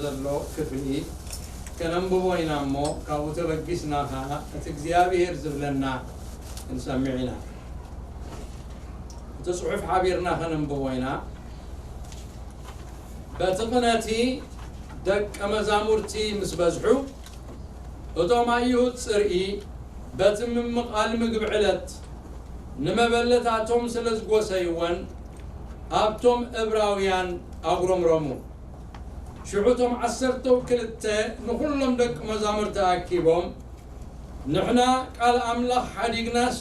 ዘሎ ክፍሊ ከነንብቦ ኢና እሞ፣ ካብኡ ተበጊስና ኸዓ እቲ እግዚኣብሔር ዝብለና ክንሰምዕ ኢና። እቲ ጽሑፍ ሓቢርና ከነንብቦ ኢና። በቲ ቅነቲ ደቀ መዛሙርቲ ምስ በዝሑ፣ እቶም ኣይሁድ ጽርኢ በቲ ምምቓል ምግቢ ዕለት ንመበለታቶም ስለ ዝጎሰይወን፣ ኣብቶም እብራውያን ኣጉረምረሙ። ሽዑ እቶም ዓሰርተው ክልተ ንኹሎም ደቂ መዛሙርቲ ኣኪቦም፣ ንሕና ቃል ኣምላኽ ሓዲግናስ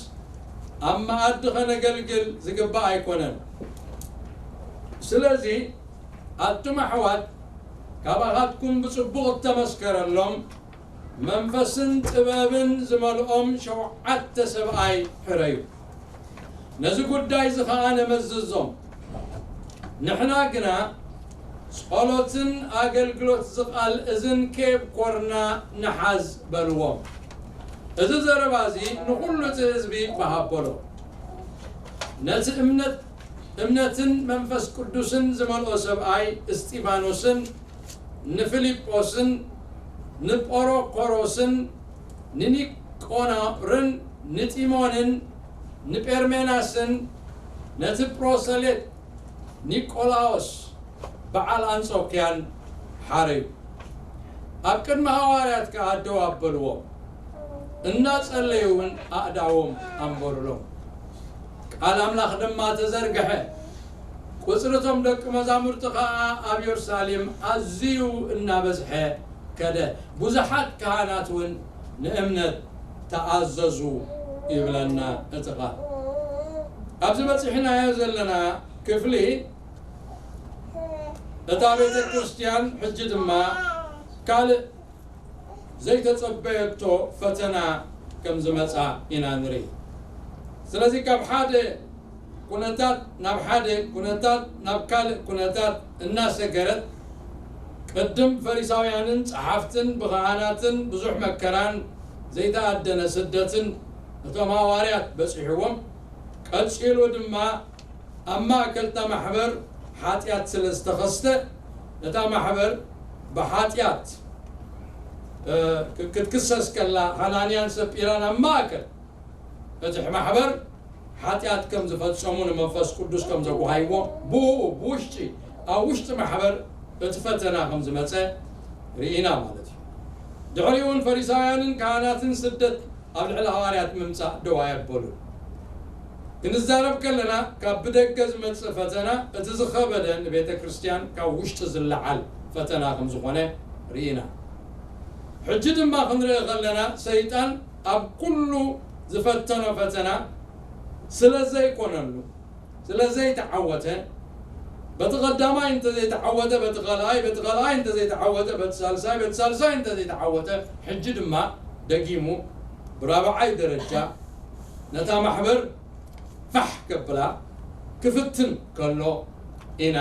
ኣብ መኣዲ ኸነገልግል ዝግባእ ኣይኮነን። ስለዚ ኣቱም ኣሕዋት፣ ካባኻትኩም ብጽቡቕ እተመስከረሎም መንፈስን ጥበብን ዝመልኦም ሸውዓተ ሰብኣይ ሕረዩ። ነዚ ጉዳይ እዚ ኸኣ ነመዝዞም። ንሕና ግና ጸሎትን ኣገልግሎት እዚ ቃል እዝን ከየብኮርና ንሓዝ በልዎም። እዚ ዘረባ እዚ ንኹሉ እቲ ህዝቢ ባህ ኣበሎ። ነቲ እምነት እምነትን መንፈስ ቅዱስን ዝመልኦ ሰብኣይ እስጢፋኖስን ንፊልጶስን ንጶሮኮሮስን ንኒቆናርን ንጢሞንን ንጴርሜናስን ነቲ ፕሮሰሌት ኒቆላዎስ በዓል ኣንጾክያን ሓረዩ። ኣብ ቅድሚ ሃዋርያት ከኣ ደው ኣበልዎም፣ እናጸለዩ እውን ኣእዳዎም ኣንበሩሎም። ቃል ኣምላኽ ድማ ተዘርግሐ። ቁጽሪ እቶም ደቂ መዛሙርቲ ኸኣ ኣብ የሩሳሌም ኣዝዩ እናበዝሐ ከደ። ብዙሓት ካህናት እውን ንእምነት ተኣዘዙ ይብለና እቲ ቃል። ኣብዚ በጺሕናዮ ዘለና ክፍሊ እታ ቤተ ክርስቲያን ሕጂ ድማ ካልእ ዘይተጸበየቶ ፈተና ከም ዝመጻ ኢና ንርኢ። ስለዚ ካብ ሓደ ኩነታት ናብ ሓደ ኩነታት ናብ ካልእ ኩነታት እናሰገረት፣ ቅድም ፈሪሳውያንን ጸሓፍትን ብኻህናትን ብዙሕ መከራን ዘይተኣደነ ስደትን እቶም ሃዋርያት በጺሕዎም፣ ቀጺሉ ድማ ኣብ ማእከል እታ ማሕበር ሓጢኣት ስለ ዝተኸስተ፣ እታ ማሕበር ብሓጢኣት፣ እ፣ ክ-፣ ክትክሰስ ከላ፣ ሃናንያን ሰጲራን ኣብ ማእከል እቲ ማሕበር ሓጢኣት ከም ዝፈጸሙ ንመንፈስ ቅዱስ ከም ዘጓሃይዎ፣ ብኡ፣ ብውሽጢ፣ ኣብ ውሽጢ ማሕበር እቲ ፈተና ከም ዝመጸ ርኢና ማለት እዩ። ድሕሪኡ እውን ፈሪሳውያንን ካህናትን ስደት ኣብ ልዕሊ ሃዋርያት ምምጻእ ደው ኣየበሉን። ክንዛረብ ከለና፣ ካብ ብደገ ዝመጽእ ፈተና እቲ ዝኸበደ ንቤተ ክርስቲያን ካብ ውሽጢ ዝለዓል ፈተና ከም ዝኾነ ርኢና። ሕጂ ድማ ክንርኢ ከለና፣ ሰይጣን ኣብ ኩሉ ዝፈተኖ ፈተና ስለ ዘይኮነሉ፣ ስለ ዘይተዓወተ፣ በቲ ቀዳማይ እንተ ዘይተዓወተ፣ በቲ ካልኣይ፣ በቲ ካልኣይ እንተ ዘይተዓወተ፣ በቲ ሳልሳይ፣ በቲ ሳልሳይ እንተ ዘይተዓወተ፣ ሕጂ ድማ ደጊሙ ብራብዓይ ደረጃ ነታ ማሕበር ፋሕ ከብላ ክፍትን ከሎ ኢና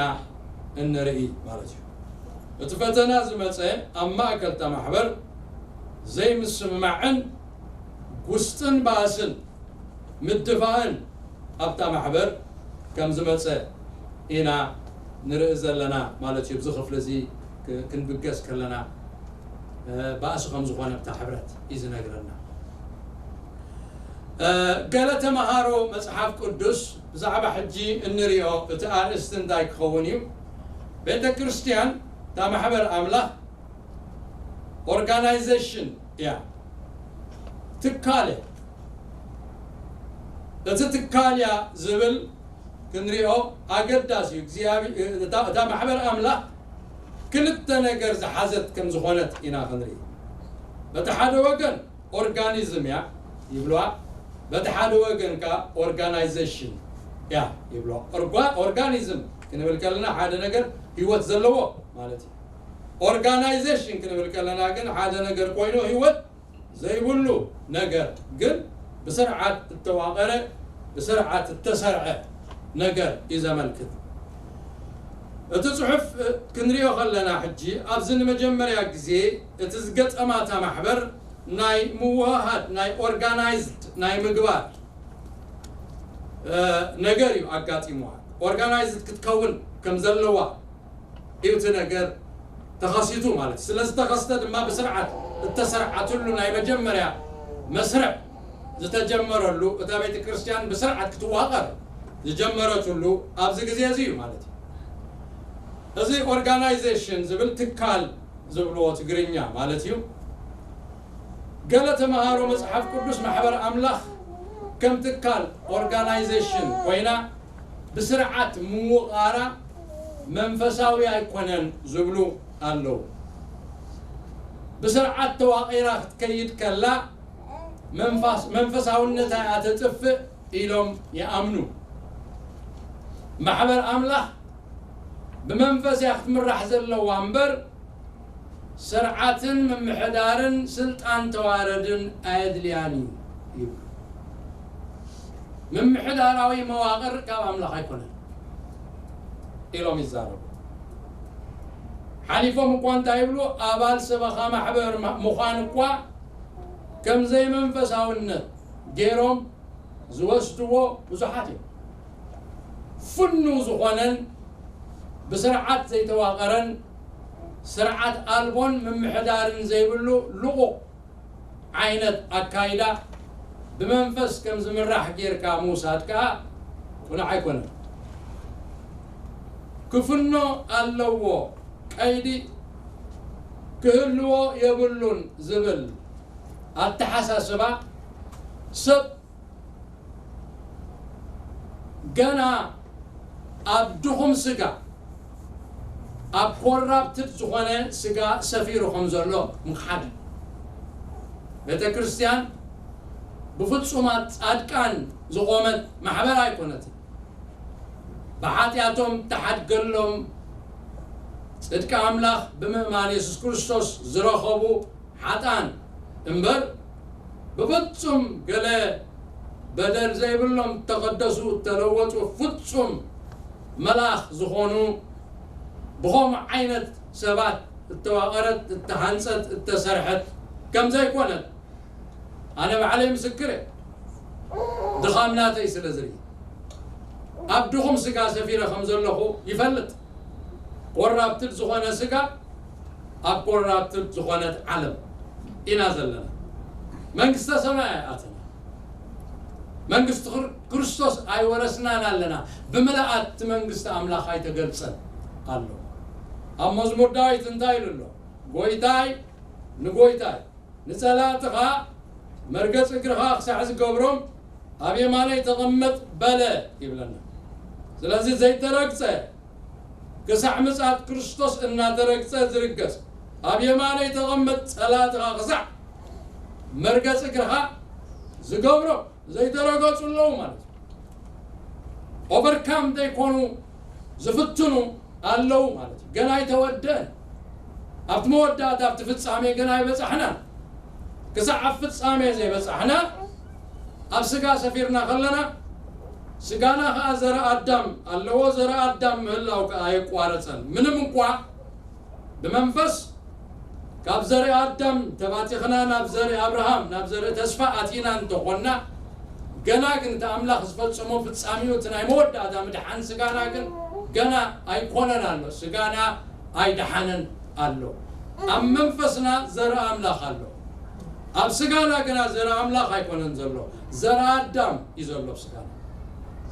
እንርኢ ማለት እዩ። እቲ ፈተና ዝመጸ ኣብ ማእከል እታ ማሕበር ዘይምስምማዕን ጉስጥን ባእስን ምድፋእን ኣብታ ማሕበር ከም ዝመጸ ኢና ንርኢ ዘለና ማለት እዩ። ኣብዚ ክፍሊ እዚ ክ-፣ ክንብገስ ከለና፣ እ፣ ባእሲ ከም ዝኾነ ኣብታ ሕብረት እዩ ዝነግረና። እ፣ ገለ ተመሃሮ መጽሓፍ ቅዱስ ብዛዕባ ሕጂ እንሪኦ እቲ ኣርእስቲ እንታይ ክኸውን እዩ? ቤተ ክርስቲያን፣ እታ ማሕበር ኣምላኽ ኦርጋናይዜሽን እያ፣ ትካል እያ። እቲ ትካል እያ ዝብል ክንሪኦ ኣገዳሲ እዩ። እግዚኣብሔር፣ እታ፣ እታ ማሕበር ኣምላኽ ክልተ ነገር ዝሓዘት ከም ዝኾነት ኢና ክንርኢ። በቲ ሓደ ወገን ኦርጋኒዝም እያ ይብልዋ፣ በቲ ሓደ ወገን ከኣ ኦርጋናይዜሽን እያ ይብልዋ። ኦርጋ-፣ ኦርጋኒዝም ክንብል ከለና ሓደ ነገር ህይወት ዘለዎ ማለት እዩ። ኦርጋናይዜሽን ክንብል ከለና ግን ሓደ ነገር ኮይኑ ህይወት ዘይብሉ ነገር ግን ብስርዓት እተዋቐረ፣ ብስርዓት እተሰርዐ ነገር እዩ ዘመልክት። እቲ ጽሑፍ ክንሪኦ ከለና ሕጂ ኣብዚ ንመጀመርያ ግዜ እቲ ዝገጠማ እታ ማሕበር ናይ ምውህሃድ፣ ናይ ኦርጋናይዝድ ናይ ምግባር፣ እ፣ ነገር እዩ ኣጋጢምዋ። ኦርጋናይዝድ ክትከውን ከም ዘለዋ እዩ እቲ ነገር ተኸሲቱ ማለት እዩ። ስለ ዝተኸስተ ድማ ብስርዓት እተሰርዓትሉ ናይ መጀመርያ መስርዕ ዝተጀመረሉ፣ እታ ቤተ ክርስቲያን ብስርዓት ክትዋቐር ዝጀመረትሉ ኣብዚ ግዜ እዚ እዩ ማለት እዩ። እዚ ኦርጋናይዜሽን ዝብል ትካል ዝብልዎ ትግርኛ ማለት እዩ። ገለ ተምሃሮ መጽሓፍ ቅዱስ ማሕበር ኣምላኽ ከም ትካል ኦርጋናይዜሽን ኮይና ብስርዓት ምውቓራ መንፈሳዊ ኣይኮነን ዝብሉ ኣለዉ። ብስርዓት ተዋቒራ ክትከይድ ከላ መንፋስ-፣ መንፈሳውነታ እያ ተጥፍእ ኢሎም ይኣምኑ። ማሕበር ኣምላኽ ብመንፈስ እያ ክትምራሕ ዘለዋ እምበር ስርዓትን ምምሕዳርን ስልጣን ተዋረድን ኣየድልያን እዩ ይብሉ። ምምሕዳራዊ መዋቕር ካብ ኣምላኽ ኣይኮነን ኢሎም ይዛረቡ። ሓሊፎም እኳ እንታይ ይብሉ? ኣባል ሰበኻ ማሕበር ማ-፣ ምዃን እኳ ከም ዘይመንፈሳውነት ገይሮም ዝወስድዎ ብዙሓት እዮም። ፍኑው ዝኾነን ብስርዓት ዘይተዋቐረን ስርዓት ኣልቦን ምምሕዳርን ዘይብሉ ልቑቕ ዓይነት ኣካይዳ ብመንፈስ ከም ዝምራሕ ጌርካ ምውሳድ ከኣ ቅኑዕ ኣይኮነን። ክፍኖ ኣለዎ፣ ቀይዲ ክህልዎ የብሉን ዝብል ኣተሓሳስባ ሰብ ገና ኣብ ድኹም ስጋ፣ ኣብ ኮራፕትድ ዝኾነ ስጋ ሰፊሩ ከም ዘሎ ምኽሓድ። ቤተ ክርስቲያን ብፍጹማት ጻድቃን ዝቖመት ማሕበር ኣይኮነትን። ብሓጢኣቶም ተሓድገሎም፣ ጽድቂ ኣምላኽ ብምእማን የሱስ ክርስቶስ ዝረኸቡ ሓጥኣን እምበር፣ ብፍጹም ገለ በደል ዘይብሎም፣ እተቐደሱ፣ እተለወጡ፣ ፍጹም መልኣኽ ዝኾኑ፣ ብኸምኡ ዓይነት ሰባት እተዋቐረት፣ እተሃንጸት፣ እተሰርሐት ከም ዘይኮነት ኣነ ባዕለይ ምስክር እየ። ድኻም ናተይ ስለ ዝርኢ፣ ኣብ ድኹም ስጋ ሰፊረ ከም ዘለኹ ይፈልጥ። ኮራፕትድ ዝኾነ ስጋ ኣብ ኮራፕትድ ዝኾነት ዓለም ኢና ዘለና። መንግስተ ሰማይ ኣይኣተና። መንግስቲ ክር-፣ ክርስቶስ ኣይወረስናን ኣለና። ብምልኣት እቲ መንግስቲ ኣምላኽ ኣይተገልጸን ኣሎ። ኣብ መዝሙር ዳዊት እንታይ ኢሉ ኣሎ? ጎይታይ ንጎይታይ፣ ንጸላእትኻ መርገጽ እግርኻ ክሳዕ ዝገብሮም ኣብ የማነይ ተቐመጥ በለ ይብለና። ስለዚ ዘይተረግጸ፣ ክሳዕ ምጽኣት ክርስቶስ እናተረግጸ ዝርገጽ፣ ኣብ የማነይ ተቐመጥ ጸላእትኻ ክሳዕ መርገጽ እግርኻ ዝገብሮም ዘይተረገጹ ኣለዉ ማለት እዩ። ኦቨርካም ዘይኮኑ ዝፍትኑ ኣለዉ ማለት እዩ። ገና ኣይተወደአን። ኣብቲ መወዳእታ፣ ኣብቲ ፍጻሜ ገና ኣይበጻሕናን። ክሳዕ ኣብ ፍጻሜ ዘይበጻሕና፣ ኣብ ስጋ ሰፊርና ከለና፣ ስጋና ከኣ ዘርኢ ኣዳም ኣለዎ። ዘርኢ ኣዳም ምህላው ከኣ ኣየቋረጸን። ምንም እንኳ ብመንፈስ ካብ ዘርኢ ኣዳም ተባቲኽና ናብ ዘርኢ ኣብርሃም፣ ናብ ዘርኢ ተስፋ ኣቲና እንተኾንና፣ ገና ግን እቲ ኣምላኽ ዝፈጸሞ ፍጻሜኡ፣ እቲ ናይ መወዳእታ ምድሓን ስጋና ግን ገና ኣይኮነን ኣሎ። ስጋና ኣይደሓነን ኣሎ። ኣብ መንፈስና ዘርኢ ኣምላኽ ኣሎ። ኣብ ስጋና ግና ዘርኢ ኣምላኽ ኣይኮነን ዘሎ። ዘርኢ ኣዳም እዩ ዘሎ ኣብ ስጋና።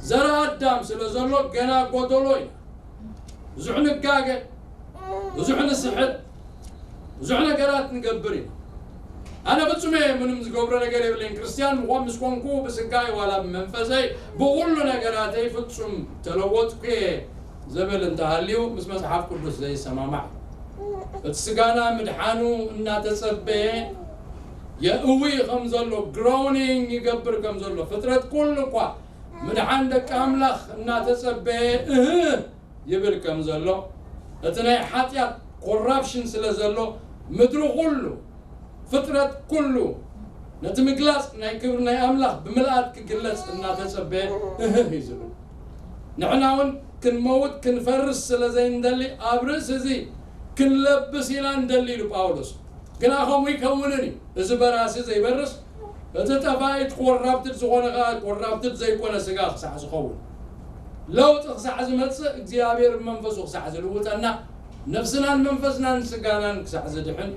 ዘርኢ ኣዳም ስለ ዘሎ ገና ጎደሎ ኢና። ብዙሕ ንጋገ፣ ብዙሕ ንስሕት፣ ብዙሕ ነገራት ንገብር ኢና። ኣነ ፍጹም እየ፣ ምንም ዝገብሮ ነገር የብለይን። ክርስትያን ምዃን ምስ ኮንኩ ብስጋይ ዋላ ብመንፈሰይ ብኹሉ ነገራተይ ፍጹም ተለወጥኩ እየ ዝብል እንተሃልዩ ምስ መጽሓፍ ቅዱስ ዘይሰማማዕ። እቲ ስጋና ምድሓኑ እናተጸበየ የእዊ ከም ዘሎ፣ ግሮኒንግ ይገብር ከም ዘሎ፣ ፍጥረት ኩሉ እኳ ምድሓን ደቂ ኣምላኽ እናተጸበየ እህ ይብል ከም ዘሎ፣ እቲ ናይ ሓጢኣት ኮራፕሽን ስለ ዘሎ፣ ምድሪ ኩሉ፣ ፍጥረት ኩሉ ነቲ ምግላጽ ናይ ክብሪ ናይ ኣምላኽ ብምልኣት ክግለጽ እናተጸበየ እህህ እዩ ዝብል። ንሕና እውን ክንመውት ክንፈርስ ስለ ዘይንደሊ፣ ኣብ ርእሲ እዚ ክንለብስ ኢና ንደሊ ኢሉ ጳውሎስ። ግና ከምኡ ይከውንን እዩ። እዚ በራሲ ዘይበርስ፣ እቲ ጠፋኢ፣ እቲ ኮራፕትድ ዝኾነ ከኣ ኮራፕትድ ዘይኮነ ስጋ ክሳዕ ዝኸውን፣ ለውጢ ክሳዕ ዝመጽእ፣ እግዚኣብሔር መንፈሱ ክሳዕ ዝልውጠና፣ ነፍስናን መንፈስናን ስጋናን ክሳዕ ዝድሕን፣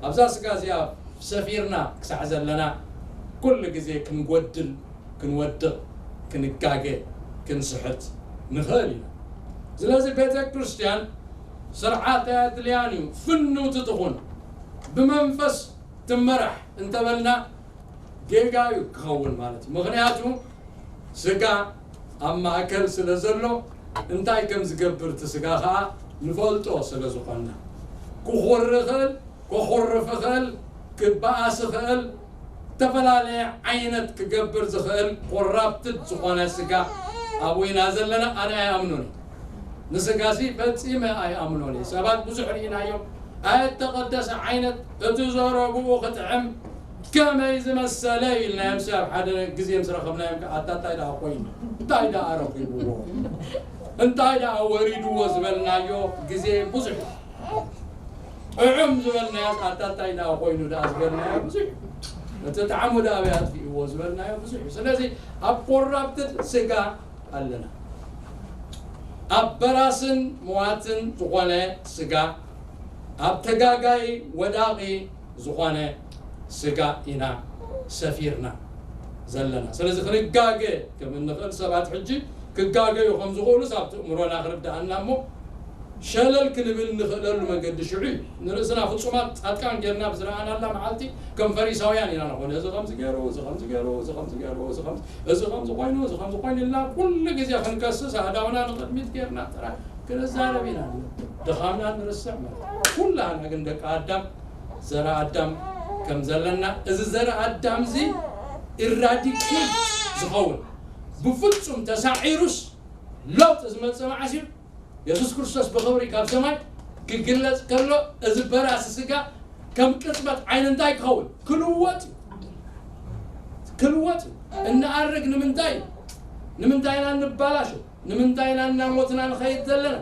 ኣብዛ ስጋ እዚኣ ሰፊርና ክሳዕ ዘለና፣ ኩሉ ግዜ ክንጎድል፣ ክንወድቕ፣ ክንጋገ፣ ክንስሕት ንኽእል ኢና። ስለዚ ቤተ ክርስቲያን ስርዓት ኣየድልያን እዩ። ፍንውቲ ትኹን፣ ብመንፈስ ትመራሕ እንተበልና ጌጋ እዩ ክኸውን ማለት እዩ። ምኽንያቱ ስጋ ኣብ ማእከል ስለ ዘሎ እንታይ ከም ዝገብር እቲ ስጋ ኸዓ ንፈልጦ ስለ ዝኾንና። ክኹር ይኽእል፣ ከኹርፍ ይኽእል፣ ክበኣስ ይኽእል፣ ዝተፈላለየ ዓይነት ክገብር ዝኽእል ኮራፕትድ ዝኾነ ስጋ ኣብኡ ኢና ዘለና። ኣነ ኣይኣምኖን እዩ። ንስጋሲ ፈጺመ ኣይኣምኖን እየ። ሰባት ብዙሕ ርኢናዮም። ኣየተቐደሰ ዓይነት እቲ ዘረብኡ ክጥዕም ከመይ ዝመሰለ ኢልናዮም። ሰብ ሓደ ግዜ ምስ ረኸብናዮም ከኣ ኣታ እንታይ ደኣ ኮይኑ፣ እንታይ ደኣ ረኺብዎ፣ እንታይ ደኣ ወሪድዎ ዝበልናዮ ግዜ ብዙሕ እዩ። ጥዑም ዝበልናዮ ኣታ እንታይ ደኣ ኮይኑ ደኣ ዝበልናዮ ብዙሕ እዩ። እቲ ጣዕሙ ደኣ ኣበይ ኣጥፊእዎ ዝበልናዮ ብዙሕ እዩ። ስለዚ ኣብ ኮራፕትድ ስጋ ኣለና። ኣብ በራስን መዋትን ዝኾነ ስጋ፣ ኣብ ተጋጋይ ወዳቒ ዝኾነ ስጋ ኢና ሰፊርና ዘለና። ስለዚ ክንጋገ ከም እንኽእል ሰባት ሕጂ ክጋገዩ ከም ዝኽእሉስ ኣብቲ እምሮና ክርድኣና እሞ ሸለል ክንብል እንኽእለሉ መንገዲ ሽዑ እዩ። ንርእስና ፍጹማት ጻድቃን ጌርና ብዝረኣናላ መዓልቲ ከም ፈሪሳውያን ኢና ንኾን። እዚ ከምዚ ገይሩ፣ እዚ ከምዚ ገይሩ፣ እዚ ከምዚ ገይሩ፣ እዚ ከምዚ፣ እዚ ከምዚ ኮይኑ፣ እዚ ከምዚ ኮይኑ ኢልና ኩሉ ግዜ ክንከስስ ኣእዳውና ንቕድሚት ጌርና ጥራይ ክንዛረብ ኢና። ድኻምና ንርስዕ ማለት እዩ። ኩላህና ግን ደቂ ኣዳም፣ ዘረ ኣዳም ከም ዘለና፣ እዚ ዘረ ኣዳም እዚ ኢራዲኬት ዝኸውን ብፍጹም ተሳዒሩስ ለውጢ ዝመጽእ መዓስ እዩ? የሱስ ክርስቶስ ብኽብሪ ካብ ሰማይ ክግለጽ ከሎ፣ እዚ በራሲ ስጋ ከም ቅጽበት ዓይኒ እንታይ ክኸውን? ክልወጥ እዩ። ክልወጥ እዩ። እንኣርግ ንምንታይ እዩ? ንምንታይ ኢና እንባላሾ? ንምንታይ ኢና እናሞትና ንኸይድ ዘለና?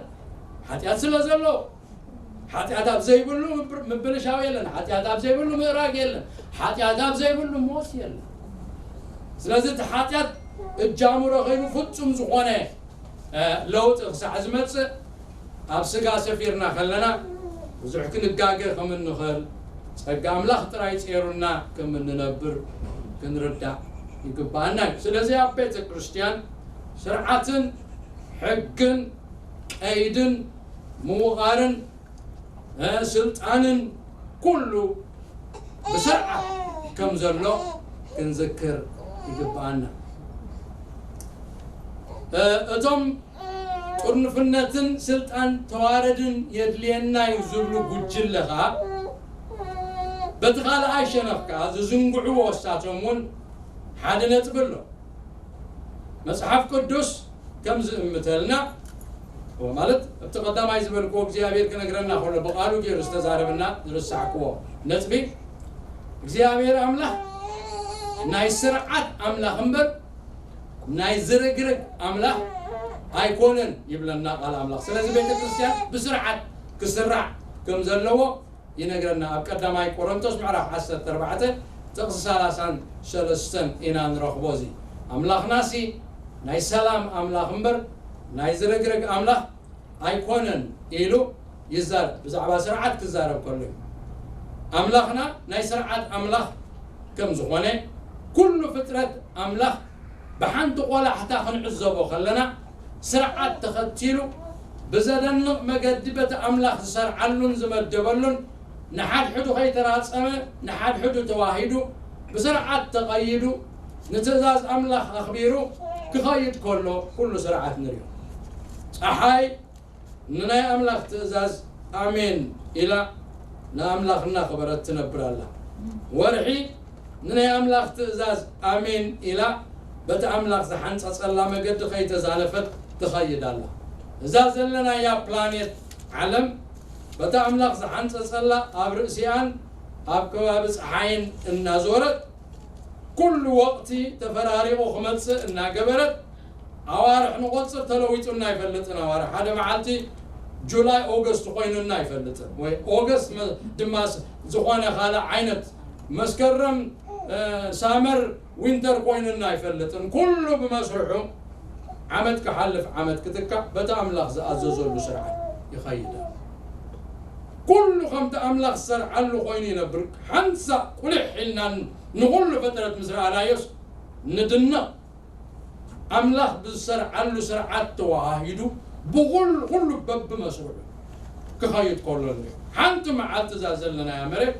ሓጢኣት ስለ ዘሎ። ሓጢኣት ኣብ ዘይብሉ ምብር-፣ ምብልሻው የለን። ሓጢኣት ኣብ ዘይብሉ ምእራግ የለን። ሓጢኣት ኣብ ዘይብሉ ሞት የለን። ስለዚ እቲ ሓጢኣት እጃሙ ረኺቡ ፍጹም ዝኾነ፣ እ፣ ለውጢ ክሳዕ ዝመጽእ ኣብ ስጋ ሰፊርና ከለና ብዙሕ ክንጋገ ከም እንኽእል፣ ጸጋ ኣምላኽ ጥራይ ጸይሩና ከም እንነብር ክንርዳእ ይግባኣና እዩ። ስለዚ ኣብ ቤተ ክርስቲያን ስርዓትን ሕግን ቀይድን ምውቓርን፣ እ፣ ስልጣንን ኩሉ ብስርዓት ከም ዘሎ ክንዝክር ይግባኣና። እ፣ እቶም ጥርንፍነትን ስልጣን ተዋረድን የድልየና እዩ ዝብሉ ጉጅለ ኸኣ፣ በቲ ካልኣይ ሸነኽ ከኣ ዝዝንግዕዎ እሳቶም እውን ሓደ ነጥቢ ኣሎ። መጽሓፍ ቅዱስ ከም ዝእምተልና፣ ማለት ኣብቲ ቀዳማይ ዝበልክዎ እግዚኣብሔር ክነግረና ከሎ ብቓሉ ገይሩ ዝተዛረበና ዝረሳዕክዎ ነጥቢ፣ እግዚኣብሔር ኣምላኽ ናይ ስርዓት ኣምላኽ እምበር ናይ ዝርግርግ ኣምላኽ ኣይኮነን ይብለና ቃል ኣምላኽ። ስለዚ ቤተ ክርስቲያን ብስርዓት ክስራዕ ከም ዘለዎ ይነግረና። ኣብ ቀዳማይ ቆሮንቶስ ምዕራፍ ዓሰርተ ኣርባዕተ ጥቕሲ ሰላሳን ሰለስተን ኢና ንረኽቦ። እዚ ኣምላኽናሲ ናይ ሰላም ኣምላኽ እምበር ናይ ዝርግርግ ኣምላኽ ኣይኮነን ኢሉ ይዛረብ። ብዛዕባ ስርዓት ክዛረብ ከሎ እዩ። ኣምላኽና ናይ ስርዓት ኣምላኽ ከም ዝኾነ፣ ኩሉ ፍጥረት ኣምላኽ ብሓንቲ ቆላሕታ ክንዕዘቦ ከለና፣ ስርዓት ተኸቲሉ ብዘደንቕ መገዲ በቲ ኣምላኽ ዝሰርዓሉን ዝመደበሉን፣ ንሓድሕዱ ከይተራጸመ፣ ንሓድሕዱ ተዋሂዱ፣ ብስርዓት ተቐይዱ፣ ንትእዛዝ ኣምላኽ ኣኽቢሩ ክኸይድ ከሎ፣ ኩሉ ስርዓት ንሪኦ። ጸሓይ ንናይ ኣምላኽ ትእዛዝ ኣሜን ኢላ ንኣምላኽ እናኸበረት ትነብር ኣላ። ወርሒ ንናይ ኣምላኽ ትእዛዝ ኣሜን ኢላ በቲ ኣምላኽ ዝሓንጸጸላ መገዲ ከይተዛነፈት ትኸይድ ኣላ። እዛ ዘለናያ ፕላኔት ዓለም በቲ ኣምላኽ ዝሓንጸጸላ ኣብ ርእሲኣን ኣብ ከባቢ ጸሓይን እናዞረት፣ ኩሉ ወቕቲ ተፈራሪቑ ክመጽእ እናገበረት፣ ኣዋርሕ ንቖጽር፣ ተለዊጡና ኣይፈልጥን። ኣዋርሕ ሓደ መዓልቲ ጁላይ ኦገስት ኮይኑና ኣይፈልጥን፣ ወይ ኦገስት መ-፣ ድማ ስ-፣ ዝኾነ ካልእ ዓይነት፣ መስከረም፣ እ፣ ሳመር ዊንተር ኮይኑና ኣይፈልጥን። ኩሉ ብመስርሑ ዓመት ክሓልፍ ዓመት ክትካእ በቲ ኣምላኽ ዝኣዘዘሉ ስርዓት ይኸይድ ኣሎ። ኩሉ ከምቲ ኣምላኽ ዝሰርዓሉ ኮይኑ ይነብር። ሓንሳእ ቁልሕ ኢልና ንኹሉ ፍጥረት ምስ ረኣናዮስ ንድነቕ። ኣምላኽ ብዝሰርዓሉ ስርዓት ተዋሃሂዱ ብኹሉ ኩሉ በብመስርዑ ክኸይድ ከሎ ንሪኦ። ሓንቲ መዓልቲ እዛ ዘለናያ መሬት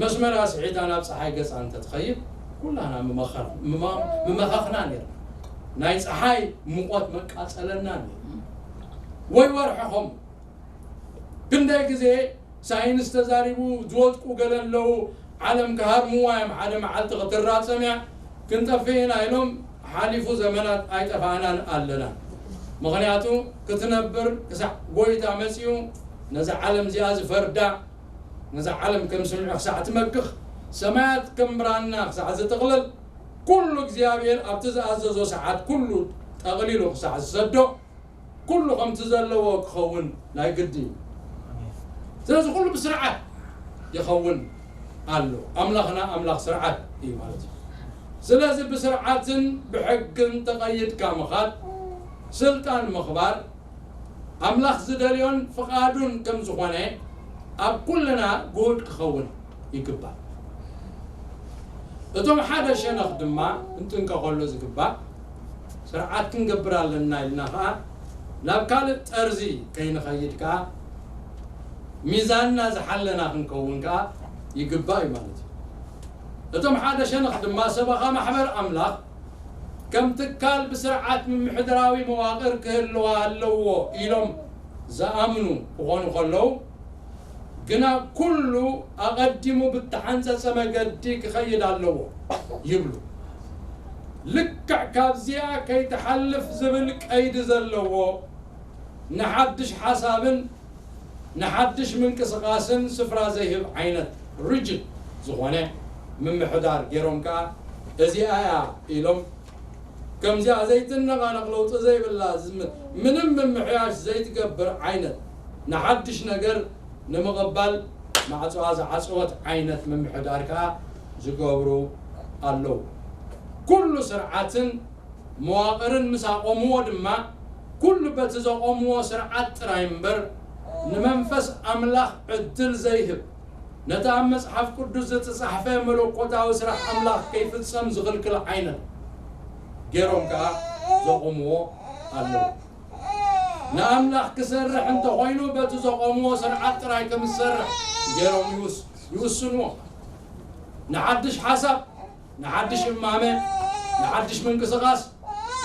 መስመራ ስሒታ ናብ ፀሓይ ገፃ እንተትኸይድ ኩላና ምመኸር- ምመ- ምመኸኽና ነርና። ናይ ፀሓይ ሙቐት መቃፀለና ነይሩ። ወይ ወርሒ ኸም ክንደይ ግዜ ሳይንስ ተዛሪቡ ዝወድቁ ገለ ኣለዉ። ዓለም ክሃርምዋ እዮም። ሓደ መዓልቲ ክትራጸም እያ፣ ክንጠፍእ ኢና ኢሎም ሓሊፉ ዘመናት ኣይጠፋእናን ኣለና። ምኽንያቱ ክትነብር ክሳዕ ጎይታ መጺኡ ነዛ ዓለም እዚኣ ዝፈርዳ፣ ነዛ ዓለም ከም ስምዑ ክሳዕ ትመክኽ፣ ሰማያት ከም ብራና ክሳዕ ዝጥቕልል፣ ኩሉ እግዚኣብሔር ኣብቲ ዝኣዘዞ ሰዓት ኩሉ ጠቕሊሉ ክሳዕ ዝሰዶ፣ ኩሉ ከምቲ ዘለዎ ክኸውን ናይ ግዲ እዩ። ስለዚ ኩሉ ብስርዓት ይኸውን ኣሎ። ኣምላኽና ኣምላኽ ስርዓት እዩ ማለት እዩ። ስለዚ ብስርዓትን ብሕግን ተቐይድካ ምኻድ ስልጣን ምኽባር ኣምላኽ ዝደልዮን ፍቓዱን ከም ዝኾነ ኣብ ኩልና ግሁድ ክኸውን ይግባእ። እቶም ሓደ ሸነኽ ድማ ክንጥንቀቐሉ ዝግባእ ስርዓት ክንገብር ኣለና ኢልና ኸዓ ናብ ካልእ ጠርዚ ከይንኸይድ ከኣ ሚዛንና ዝሓለና ክንከውን ከኣ ይግባእ እዩ ማለት እዩ። እቶም ሓደ ሸነኽ ድማ ሰበኻ ማሕበር ኣምላኽ ከም ትካል ብስርዓት ምምሕዳራዊ መዋቕር ክህልዋ ኣለዎ ኢሎም ዝኣምኑ ክኾኑ ከለዉ፣ ግና ኩሉ ኣቐዲሙ ብተሓንጸጸ መገዲ ክኸይድ ኣለዎ ይብሉ። ልክዕ ካብዚኣ ከይትሓልፍ ዝብል ቀይዲ ዘለዎ ንሓድሽ ሓሳብን ንሓድሽ ምንቅስቓስን ስፍራ ዘይህብ ዓይነት ሪጅድ ዝኾነ ምምሕዳር ገይሮም ከኣ እዚኣ እያ ኢሎም ከምዚኣ ዘይትነቓነቕ ለውጢ ዘይብላ ዝም- ምንም ምምሕያሽ ዘይትገብር ዓይነት ንሓድሽ ነገር ንምቕባል ማዕጾኣ ዝዓጸወት ዓይነት ምምሕዳር ከኣ ዝገብሩ ኣለዉ። ኩሉ ስርዓትን መዋቕርን ምስ ኣቖምዎ ድማ ኩሉ በቲ ዘቖምዎ ስርዓት ጥራይ እምበር ንመንፈስ ኣምላኽ ዕድል ዘይህብ ነቲ ኣብ መጽሓፍ ቅዱስ ዝተጻሕፈ መለኮታዊ ስራሕ ኣምላኽ ከይፍጸም ዝኽልክል ዓይነት ገይሮም ከኣ ዘቑምዎ ኣለዉ። ንኣምላኽ ክሰርሕ እንተኾይኑ በቲ ዘቖምዎ ስርዓት ጥራይ ከም ዝሰርሕ ገይሮም ይውስ- ይውስንዎ። ንሓድሽ ሓሳብ፣ ንሓድሽ እማመ፣ ንሓድሽ ምንቅስቓስ፣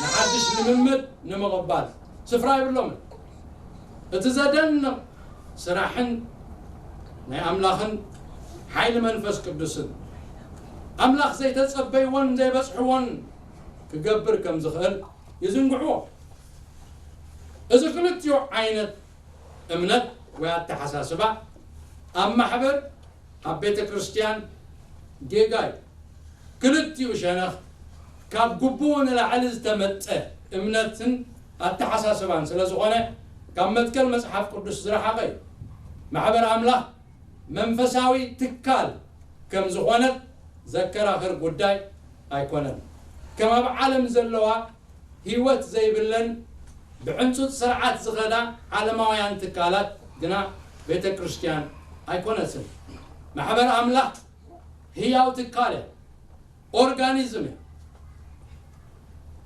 ንሓድሽ ልምምድ ንምቕባል ስፍራ ይብሎምን። እቲ ዘደንቕ ስራሕን ናይ ኣምላኽን ሓይሊ መንፈስ ቅዱስን ኣምላኽ ዘይተጸበይዎን ዘይበጽሕዎን ክገብር ከም ዝኽእል ይዝንግዕዎ። እዚ ክልቲኡ ዓይነት እምነት ወይ ኣተሓሳስባ ኣብ ማሕበር ኣብ ቤተ ክርስቲያን ጌጋ እዩ። ክልቲኡ ሸነኽ ካብ ግቡኡ ንላዕሊ ዝተመጠ እምነትን ኣተሓሳስባን ስለ ዝኾነ ካብ መትከል መጽሓፍ ቅዱስ ዝረሓቐ እዩ። ማሕበር ኣምላኽ መንፈሳዊ ትካል ከም ዝኾነት ዘከራኽር ጉዳይ ኣይኮነን። ከም ኣብ ዓለም ዘለዋ ህይወት ዘይብለን ብዕንጹጥ ስርዓት ዝኸዳ ዓለማውያን ትካላት ግና ቤተ ክርስቲያን ኣይኮነትን። ማሕበር ኣምላኽ ህያው ትካል እያ፣ ኦርጋኒዝም እያ።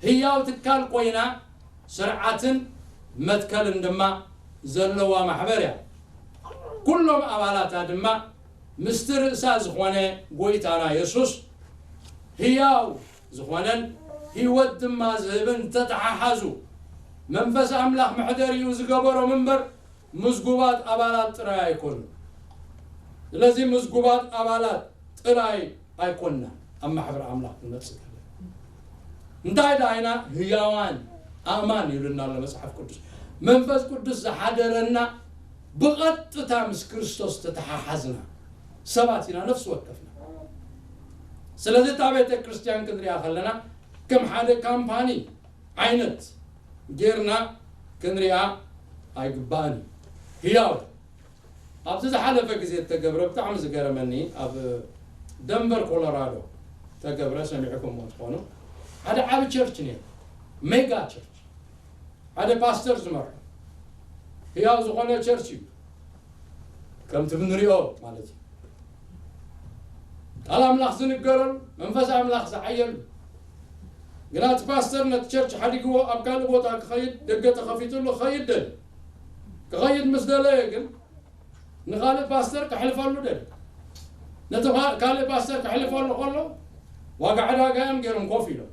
ህያው ትካል ኮይና ስርዓትን መትከልን ድማ ዘለዋ ማሕበር እያ። ኩሎም ኣባላታ ድማ ምስቲ ርእሳ ዝኾነ ጎይታና የሱስ ህያው ዝኾነን ህይወት ድማ ዝህብን ተተሓሓዙ። መንፈስ ኣምላኽ መሕደሪኡ ዝገበሮም እምበር ምዝጉባት ኣባላት ጥራይ ኣይኮኑን። ስለዚ ምዝጉባት ኣባላት ጥራይ ኣይኮንና ኣብ ማሕበር ኣምላኽ ክንመጽእ ከለና። እንታይ ደኣ ኢና ህያዋን ኣእማን ይብልና ኣሎ መጽሓፍ ቅዱስ። መንፈስ ቅዱስ ዝሓደረና ብቐጥታ ምስ ክርስቶስ ተተሓሓዝና ሰባት ኢና ነፍሲ ወከፍና። ስለዚ እታ ቤተ ክርስቲያን ክንሪኣ ከለና ከም ሓደ ካምፓኒ ዓይነት ጌርና ክንሪኣ ኣይግባእን እዩ። ህያው ኣብዚ ዝሓለፈ ግዜ እተገብረ ብጣዕሚ ዝገረመኒ ኣብ ደንቨር ኮሎራዶ ተገብረ ሰሚዕኩምዎ ትኾኑ ሓደ ዓቢ ቸርች ነይሩ። ሜጋ ቸርች ሓደ ፓስተር ዝመርሑ ህያው ዝኾነ ቸርች እዩ። ከምቲ ብንሪኦ ማለት እዩ። ቃል ኣምላኽ ዝንገረሉ፣ መንፈስ ኣምላኽ ዝዓየሉ። ግና እቲ ፓስተር ነቲ ቸርች ሓዲግዎ ኣብ ካልእ ቦታ ክኸይድ፣ ደገ ተኸፊቱሉ ክኸይድ ደልዩ። ክኸይድ ምስ ደለየ ግን ንኻልእ ፓስተር ከሕልፈሉ ደልዩ። ነቲ ካ-፣ ካልእ ፓስተር ከሕልፈሉ ከሎ ዋጋ ዕዳጋ እዮም ገይሮም ኮፍ ኢሎም።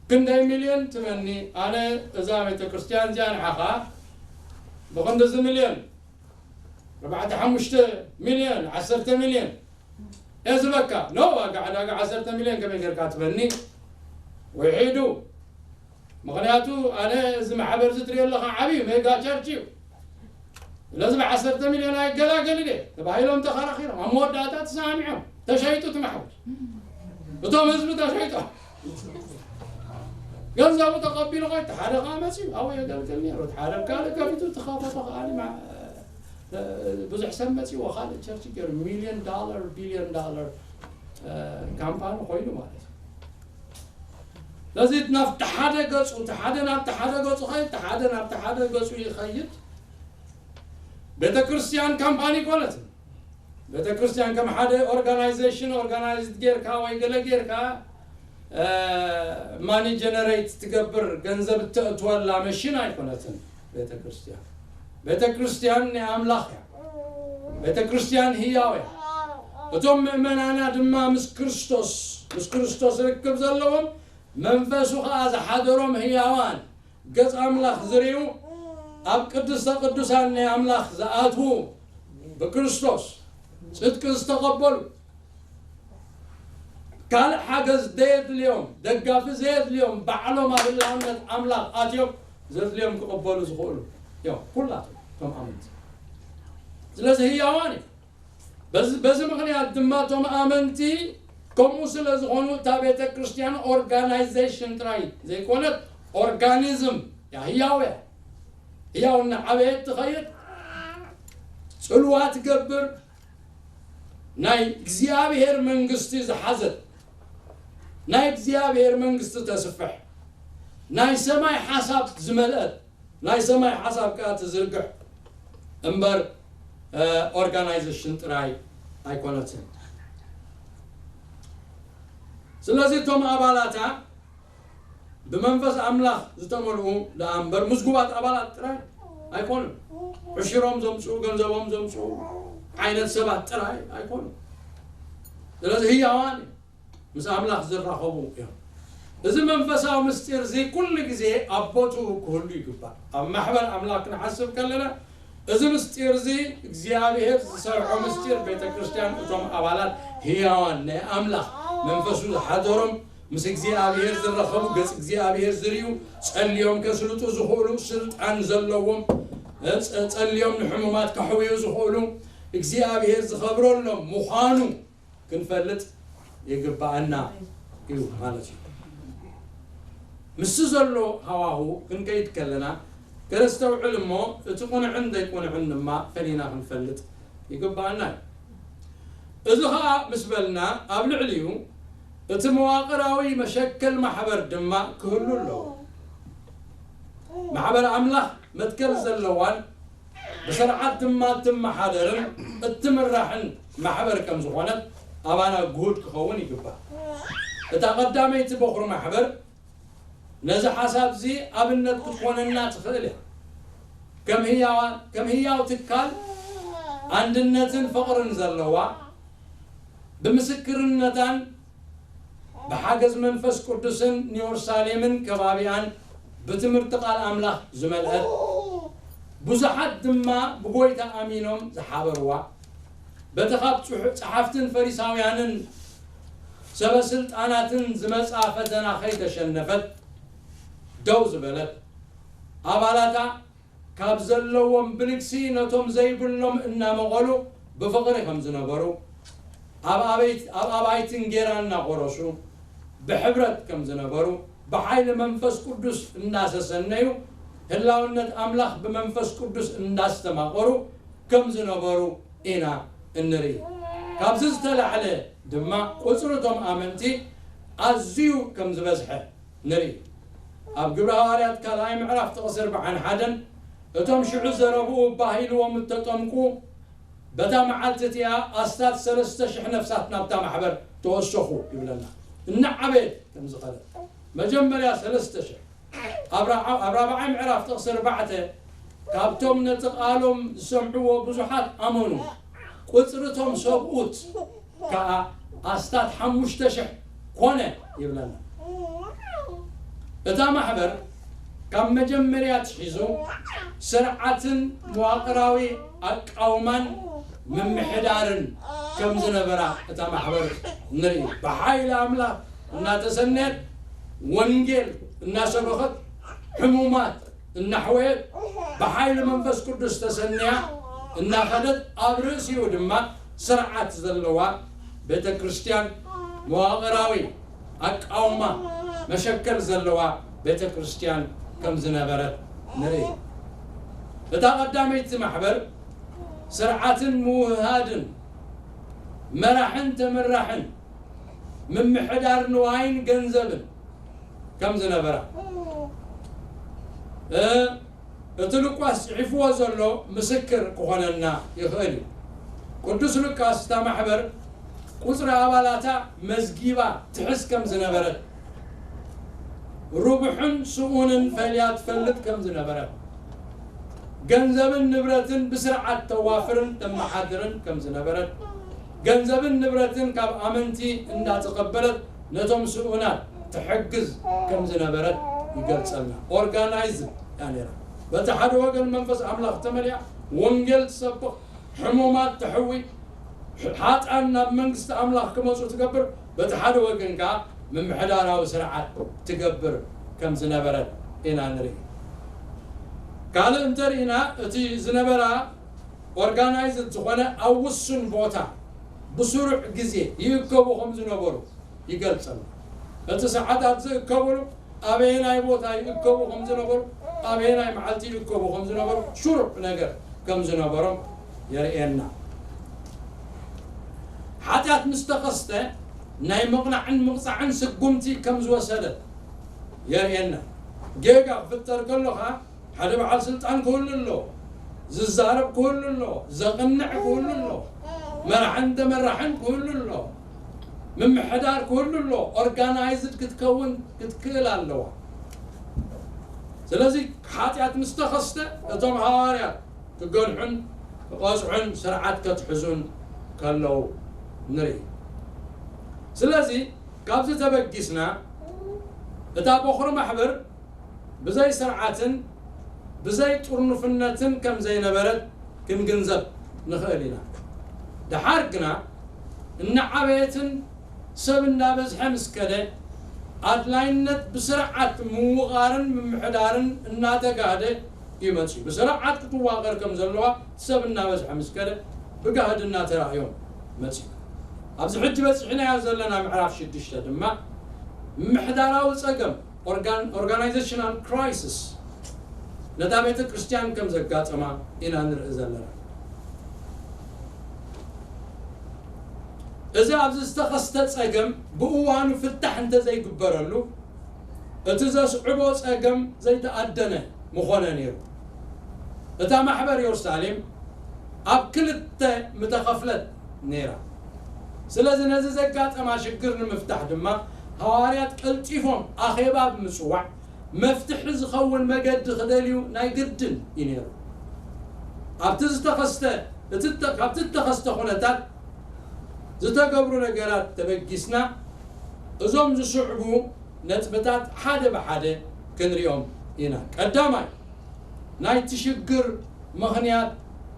ክንደይ ሚልዮን ትመኒ? ኣነ እዛ ቤተ ክርስቲያን እዚኣ ንዓኻ ብኽንድዚ ሚልዮን፣ ኣርባዕተ ሓሙሽተ ሚልዮን፣ ዓሰርተ ሚልዮን እየ ዝህበካ። ኖ፣ ዋጋ ዕዳጋ ዓሰርተ ሚልዮን ከመይ ጌርካ ትበኒ? ውሒዱ። ምኽንያቱ ኣነ እዚ ማሕበር እዚ ትሪኦ ኣለኻ ዓብዩ ሜጋ ቸርች እዩ። ስለዚ ብዓሰርተ ሚልዮን ኣይገላገልን እየ ተባሂሎም ተኸራኺሮም ኣብ መወዳእታ ተሰማሚዖም ተሸይጡ እቲ ማሕበር። እቶም ህዝቢ ተሸይጦም። ገንዘቡ ተቐቢሉ ኸ እቲ ሓደ ኸዓ መፂኡ ኣብኡ የገልግል ነይሩ። እቲ ሓደ ካልእ ከፊቱ ተኸፈተ ኸዓ ማ-፣ ብዙሕ ሰብ መፂዎ ካልእ ቸርች ገይሩ ሚልዮን ዳላር ቢልዮን ዳላር ካምፓኒ ኮይኑ ማለት እዩ። ስለዚ ናብቲ ሓደ ገፁ እቲ ሓደ ናብቲ ሓደ ገፁ ኸይድ እቲ ሓደ ናብቲ ሓደ ገፁ ይኸይድ። ቤተ ክርስቲያን ካምፓኒ ኮነትን። ቤተ ክርስቲያን ከም ሓደ ኦርጋናይዜሽን ኦርጋናይዝድ ጌርካ ወይ ገለ ጌርካ ማኒ ጀነሬት ትገብር ገንዘብ እተእትወላ መሽን ኣይኮነትን። ቤተ ክርስቲያን ቤተ ክርስቲያን ናይ ኣምላኽ እያ። ቤተ ክርስቲያን ህያው እያ። እቶም ምእመናና ድማ ምስ ክርስቶስ ምስ ክርስቶስ ርክብ ዘለዎም መንፈሱ ኸዓ ዝሓደሮም ህያዋን ገጽ ኣምላኽ ዝርእዩ ኣብ ቅድስተ ቅዱሳን ናይ ኣምላኽ ዝኣትዉ ብክርስቶስ ጽድቂ ዝተቐበሉ ካልእ ሓገዝ ዘየድልዮም ደጋፊ ዘየድልዮም ባዕሎም ኣብ ህላውነት ኣምላኽ ኣትዮም ዘድልዮም ክቕበሉ ዝኽእሉ እዮም ኩላቶም እቶም ኣመንቲ። ስለዚ ህያዋን እዮም። በዚ በዚ ምኽንያት ድማ እቶም ኣመንቲ ከምኡ ስለ ዝኾኑ እታ ቤተ ክርስቲያን ኦርጋናይዜሽን ጥራይ ዘይኮነት ኦርጋኒዝም እያ። ህያው እያ። ህያው እናዓበየት ትኸይድ፣ ጽልዋ ትገብር፣ ናይ እግዚኣብሔር መንግስቲ ዝሓዘት፣ ናይ እግዚኣብሔር መንግስቲ ተስፍሕ፣ ናይ ሰማይ ሓሳብ ዝመልአት፣ ናይ ሰማይ ሓሳብ ከኣ ትዝርግሕ እምበር ኦርጋናይዜሽን ጥራይ ኣይኮነትን። ስለዚ እቶም ኣባላታ ብመንፈስ ኣምላኽ ዝተመልኡ ደኣ እምበር ምዝጉባት ኣባላት ጥራይ ኣይኮኑን። ዕሽሮም ዘምፅኡ ገንዘቦም ዘምፅኡ ዓይነት ሰባት ጥራይ ኣይኮኑን። ስለዚ ህያዋን እዮም። ምስ ኣምላኽ ዝራኸቡ እዮም። እዚ መንፈሳዊ ምስጢር እዚ ኩሉ ግዜ ኣብ ቦትኡ ክህሉ ይግባእ። ኣብ ማሕበር ኣምላኽ ክንሓስብ ከለና እዚ ምስጢር እዚ እግዚኣብሔር ዝሰርዖ ምስጢር ቤተ ክርስቲያን እቶም ኣባላት ህያዋን ናይ ኣምላኽ መንፈሱ ዝሓደሮም ምስ እግዚኣብሔር ዝራኸቡ ገጽ እግዚኣብሔር ዝርእዩ ጸልዮም ከስልጡ ዝኽእሉ ስልጣን ዘለዎም ጸልዮም ንሕሙማት ከሕውዩ ዝኽእሉ እግዚኣብሔር ዝኸብረሎም ምዃኑ ክንፈልጥ ይግባኣና እዩ ማለት እዩ። ምስዚ ዘሎ ሃዋሁ ክንከይድ ከለና ከነስተውዕል እሞ እቲ ቁኑዕን ዘይቁኑዕን ድማ ፈሊና ክንፈልጥ ይግባኣና እዩ። እዚ ኸኣ ምስ በልና ኣብ ልዕሊኡ እቲ መዋቕራዊ መሸከል ማሕበር ድማ ክህሉ ኣለዎ። ማሕበር ኣምላኽ መትከል ዘለዋን ብስርዓት ድማ እትመሓደርን እትምራሕን ማሕበር ከም ዝኾነት ኣባና ግሁድ ክኸውን ይግባእ። እታ ቀዳመይቲ በኹሪ ማሕበር ነዚ ሓሳብ እዚ ኣብነት ክትኮነና ትኽእል እያ። ከም ህያዋን ከም ህያው ትካል ኣንድነትን ፍቕርን ዘለዋ ብምስክርነታን ብሓገዝ መንፈስ ቅዱስን ንዮርሳሌምን ከባቢኣን ብትምህርቲ ቃል ኣምላኽ ዝመልአት ብዙሓት ድማ ብጎይታ ኣሚኖም ዝሓበርዋ በቲ ካብ ጽሑ- ጸሓፍትን ፈሪሳውያንን ሰበ ስልጣናትን ዝመጻ ፈተና ከይተሸነፈት ደው ዝበለት ኣባላታ ካብ ዘለዎም ብልግሲ ነቶም ዘይብሎም እናመቐሉ ብፍቕሪ ከም ዝነበሩ ኣብ ኣበይት- ኣብ ኣባይቲ እንጌራ እናቆረሱ ብሕብረት ከም ዝነበሩ ብሓይሊ መንፈስ ቅዱስ እናሰሰነዩ ህላውነት ኣምላኽ ብመንፈስ ቅዱስ እናስተማቐሩ ከም ዝነበሩ ኢና እንርኢ። ካብዚ ዝተላዕለ ድማ ቁፅሪ እቶም ኣመንቲ ኣዝዩ ከም ዝበዝሐ ንርኢ። ኣብ ግብረ ሃዋርያት ካልኣይ ምዕራፍ ጥቕሲ ኣርባዓን ሓደን እቶም ሽዑ ዘረብኡ ባህ ኢልዎም እተጠምቁ በታ መዓልቲ እቲኣ ኣስታት ሰለስተ ሽሕ ነፍሳት ናብታ ማሕበር ተወሰኹ ይብለና። እናዓበየት ከም ዝኸደት መጀመርያ ሰለስተ ሽሕ ኣብ ራዓ- ኣብ ራብዓይ ምዕራፍ ጥቕሲ ኣርባዕተ ካብቶም ነቲ ቃሎም ዝሰምዕዎ ብዙሓት ኣመኑ፣ ቁጽሪ እቶም ሰብኡት ከኣ ኣስታት ሓሙሽተ ሽሕ ኮነ ይብለና። እታ ማሕበር ካብ መጀመርያ ኣትሒዙ ስርዓትን መዋቕራዊ ኣቃውማን ምምሕዳርን ከም ዝነበራ እታ ማሕበር ንርኢ። ብሓይሊ ኣምላኽ እናተሰነየት፣ ወንጌል እናሰበኸት፣ ሕሙማት እናሕወየት፣ ብሓይሊ መንፈስ ቅዱስ ተሰንያ እናኸደት፣ ኣብ ርእሲኡ ድማ ስርዓት ዘለዋ ቤተ ክርስቲያን፣ መዋቕራዊ ኣቃውማ መሸከል ዘለዋ ቤተ ክርስቲያን ከም ዝነበረት ንርኢ። እታ ቀዳመይቲ ማሕበር ስርዓትን ምውህሃድን፣ መራሕን ተመራሕን፣ ምምሕዳር ንዋይን ገንዘብን ከም ዝነበራ እ፣ እቲ ሉቃስ ጽሒፍዎ ዘሎ ምስክር ክኾነና ይኽእል እዩ። ቅዱስ ሉቃስ እታ ማሕበር ቁጽሪ ኣባላታ መዝጊባ ትሕዝ ከም ዝነበረት፣ ርቡሕን ስኡንን ፈልያ ትፈልጥ ከም ዝነበረት፣ ገንዘብን ንብረትን ብስርዓት ተዋፍርን ተመሓድርን ከም ዝነበረት፣ ገንዘብን ንብረትን ካብ ኣመንቲ እንዳተቐበለት ነቶም ስኡናት ትሕግዝ ከም ዝነበረት ይገልጸልና። ኦርጋናይዝድ እያ ነይራ። በቲ ሓደ ወገን መንፈስ ኣምላኽ ተመሊኣ ወንጌል ትሰብኽ፣ ሕሙማት ተሕዊ፣ ሓጥኣን ናብ መንግስቲ ኣምላኽ ክመጹ ትገብር፣ በቲ ሓደ ወገን ከኣ ምምሕዳራዊ ስርዓት ትገብር ከም ዝነበረት ኢና ንርኢ። ካልእ እንተርኢና እቲ ዝነበራ ኦርጋናይዝድ ዝኾነ ኣብ ውሱን ቦታ ብስሩዕ ግዜ ይእከቡ ከም ዝነበሩ ይገልጸሉ። እቲ ሰዓታት ዝእከብሉ ኣበየናይ ቦታ ይእከቡ ከም ዝነበሩ፣ ኣበየናይ መዓልቲ ይእከቡ ከም ዝነበሩ፣ ስሩዕ ነገር ከም ዝነበሮም የርእየና። ሓጢኣት ምስ ተኸስተ ናይ ምቕናዕን ምቕጻዕን ስጉምቲ ከም ዝወሰደት የርእየና። ጌጋ ክፍጠር ከሎ ኸኣ ሓደ በዓል ስልጣን ክህሉ ኣሎ፣ ዝዛረብ ክህሉ ኣሎ፣ ዘቕንዕ ክህሉ ኣሎ፣ መራሕን ተመራሕን ክህሉ ኣሎ፣ ምምሕዳር ክህሉ ኣሎ፣ ኦርጋናይዝድ ክትከውን ክትክእል ኣለዋ። ስለዚ ሓጢኣት ምስ ተኸስተ እቶም ሃዋርያት ክገንሑን ክቐጽዑን ስርዓት ከትሕዙን ከለዉ ንርኢ። ስለዚ ካብዚ ተበጊስና እታ ቦኽሪ ማሕበር ብዘይ ስርዓትን ብዘይ ጥርኑፍነትን ከም ዘይነበረት ክንግንዘብ ንኽእል ኢና። ደሓር ግና እናዓበየትን ሰብ እናበዝሐ ምስ ከደ ኣድላይነት ብስርዓት ምውቓርን ምምሕዳርን እናተጋህደ እዩ መጺኡ። ብስርዓት ክትዋቐር ከም ዘለዋ ሰብ እናበዝሐ ምስ ከደ ብጋህዲ እናተራእዮም መጺኡ። ኣብዚ ሕጂ በጺሕናዮ ዘለና ምዕራፍ ሽዱሽተ ድማ ምምሕዳራዊ ጸገም ኦርጋን- ኦርጋናይዜሽናል ክራይሲስ ነታ ቤተ ክርስቲያን ከም ዘጋጠማ ኢና ንርኢ ዘለና። እዚ ኣብዚ ዝተኸስተ ጸገም ብእዋኑ ፍታሕ እንተዘይግበረሉ እቲ ዘስዕቦ ጸገም ዘይተኣደነ ምኾነ ነይሩ። እታ ማሕበር የሩሳሌም ኣብ ክልተ ምተኸፍለት ነይራ። ስለዚ ነዚ ዘጋጠማ ሽግር ንምፍታሕ ድማ ሃዋርያት ቀልጢፎም ኣኼባ ብምጽዋዕ መፍትሒ ዝኸውን መገዲ ክደልዩ ናይ ግድን እዩ ነይሩ። ኣብቲ ዝተኸስተ እቲ እተ- ካብቲ እተኸስተ ኩነታት ዝተገብሩ ነገራት ተበጊስና እዞም ዝስዕቡ ነጥብታት ሓደ ብሓደ ክንሪኦም ኢና። ቀዳማይ ናይቲ ሽግር ምኽንያት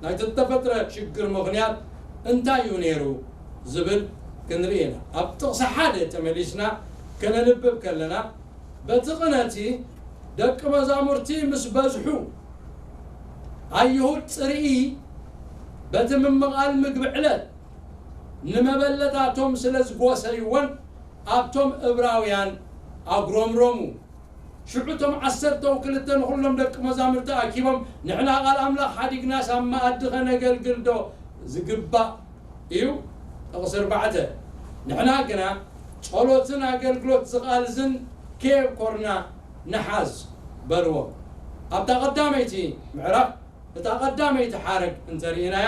ናይቲ እተፈጥረ ሽግር ምኽንያት እንታይ እዩ ነይሩ ዝብል ክንርኢ ኢና። ኣብ ጥቕሲ ሓደ ተመሊስና ከነንብብ ከለና በቲ ቅነቲ ደቂ መዛሙርቲ ምስ በዝሑ ኣይሁድ ጽርኢ በቲ ምምቓል ምግቢ ዕለት ንመበለታቶም ስለ ዝጎሰይወን ኣብቶም እብራውያን ኣጉረምረሙ። ሽዑ እቶም ዓሰርተው ክልተ ንኹሎም ደቂ መዛሙርቲ ኣኪቦም ንሕና ቓል ኣምላኽ ሓዲግናስ ኣብ መኣዲ ኸነገልግል ዶ ዝግባእ እዩ? ጥቕሲ ኣርባዕተ ንሕና ግና ጸሎትን ኣገልግሎት ዝቓልዝን ከየብኮርና ንሓዝ በልዎም። ኣብታ ቐዳመይቲ ምዕራፍ እታ ቐዳመይቲ ሓረግ እንተርኢናያ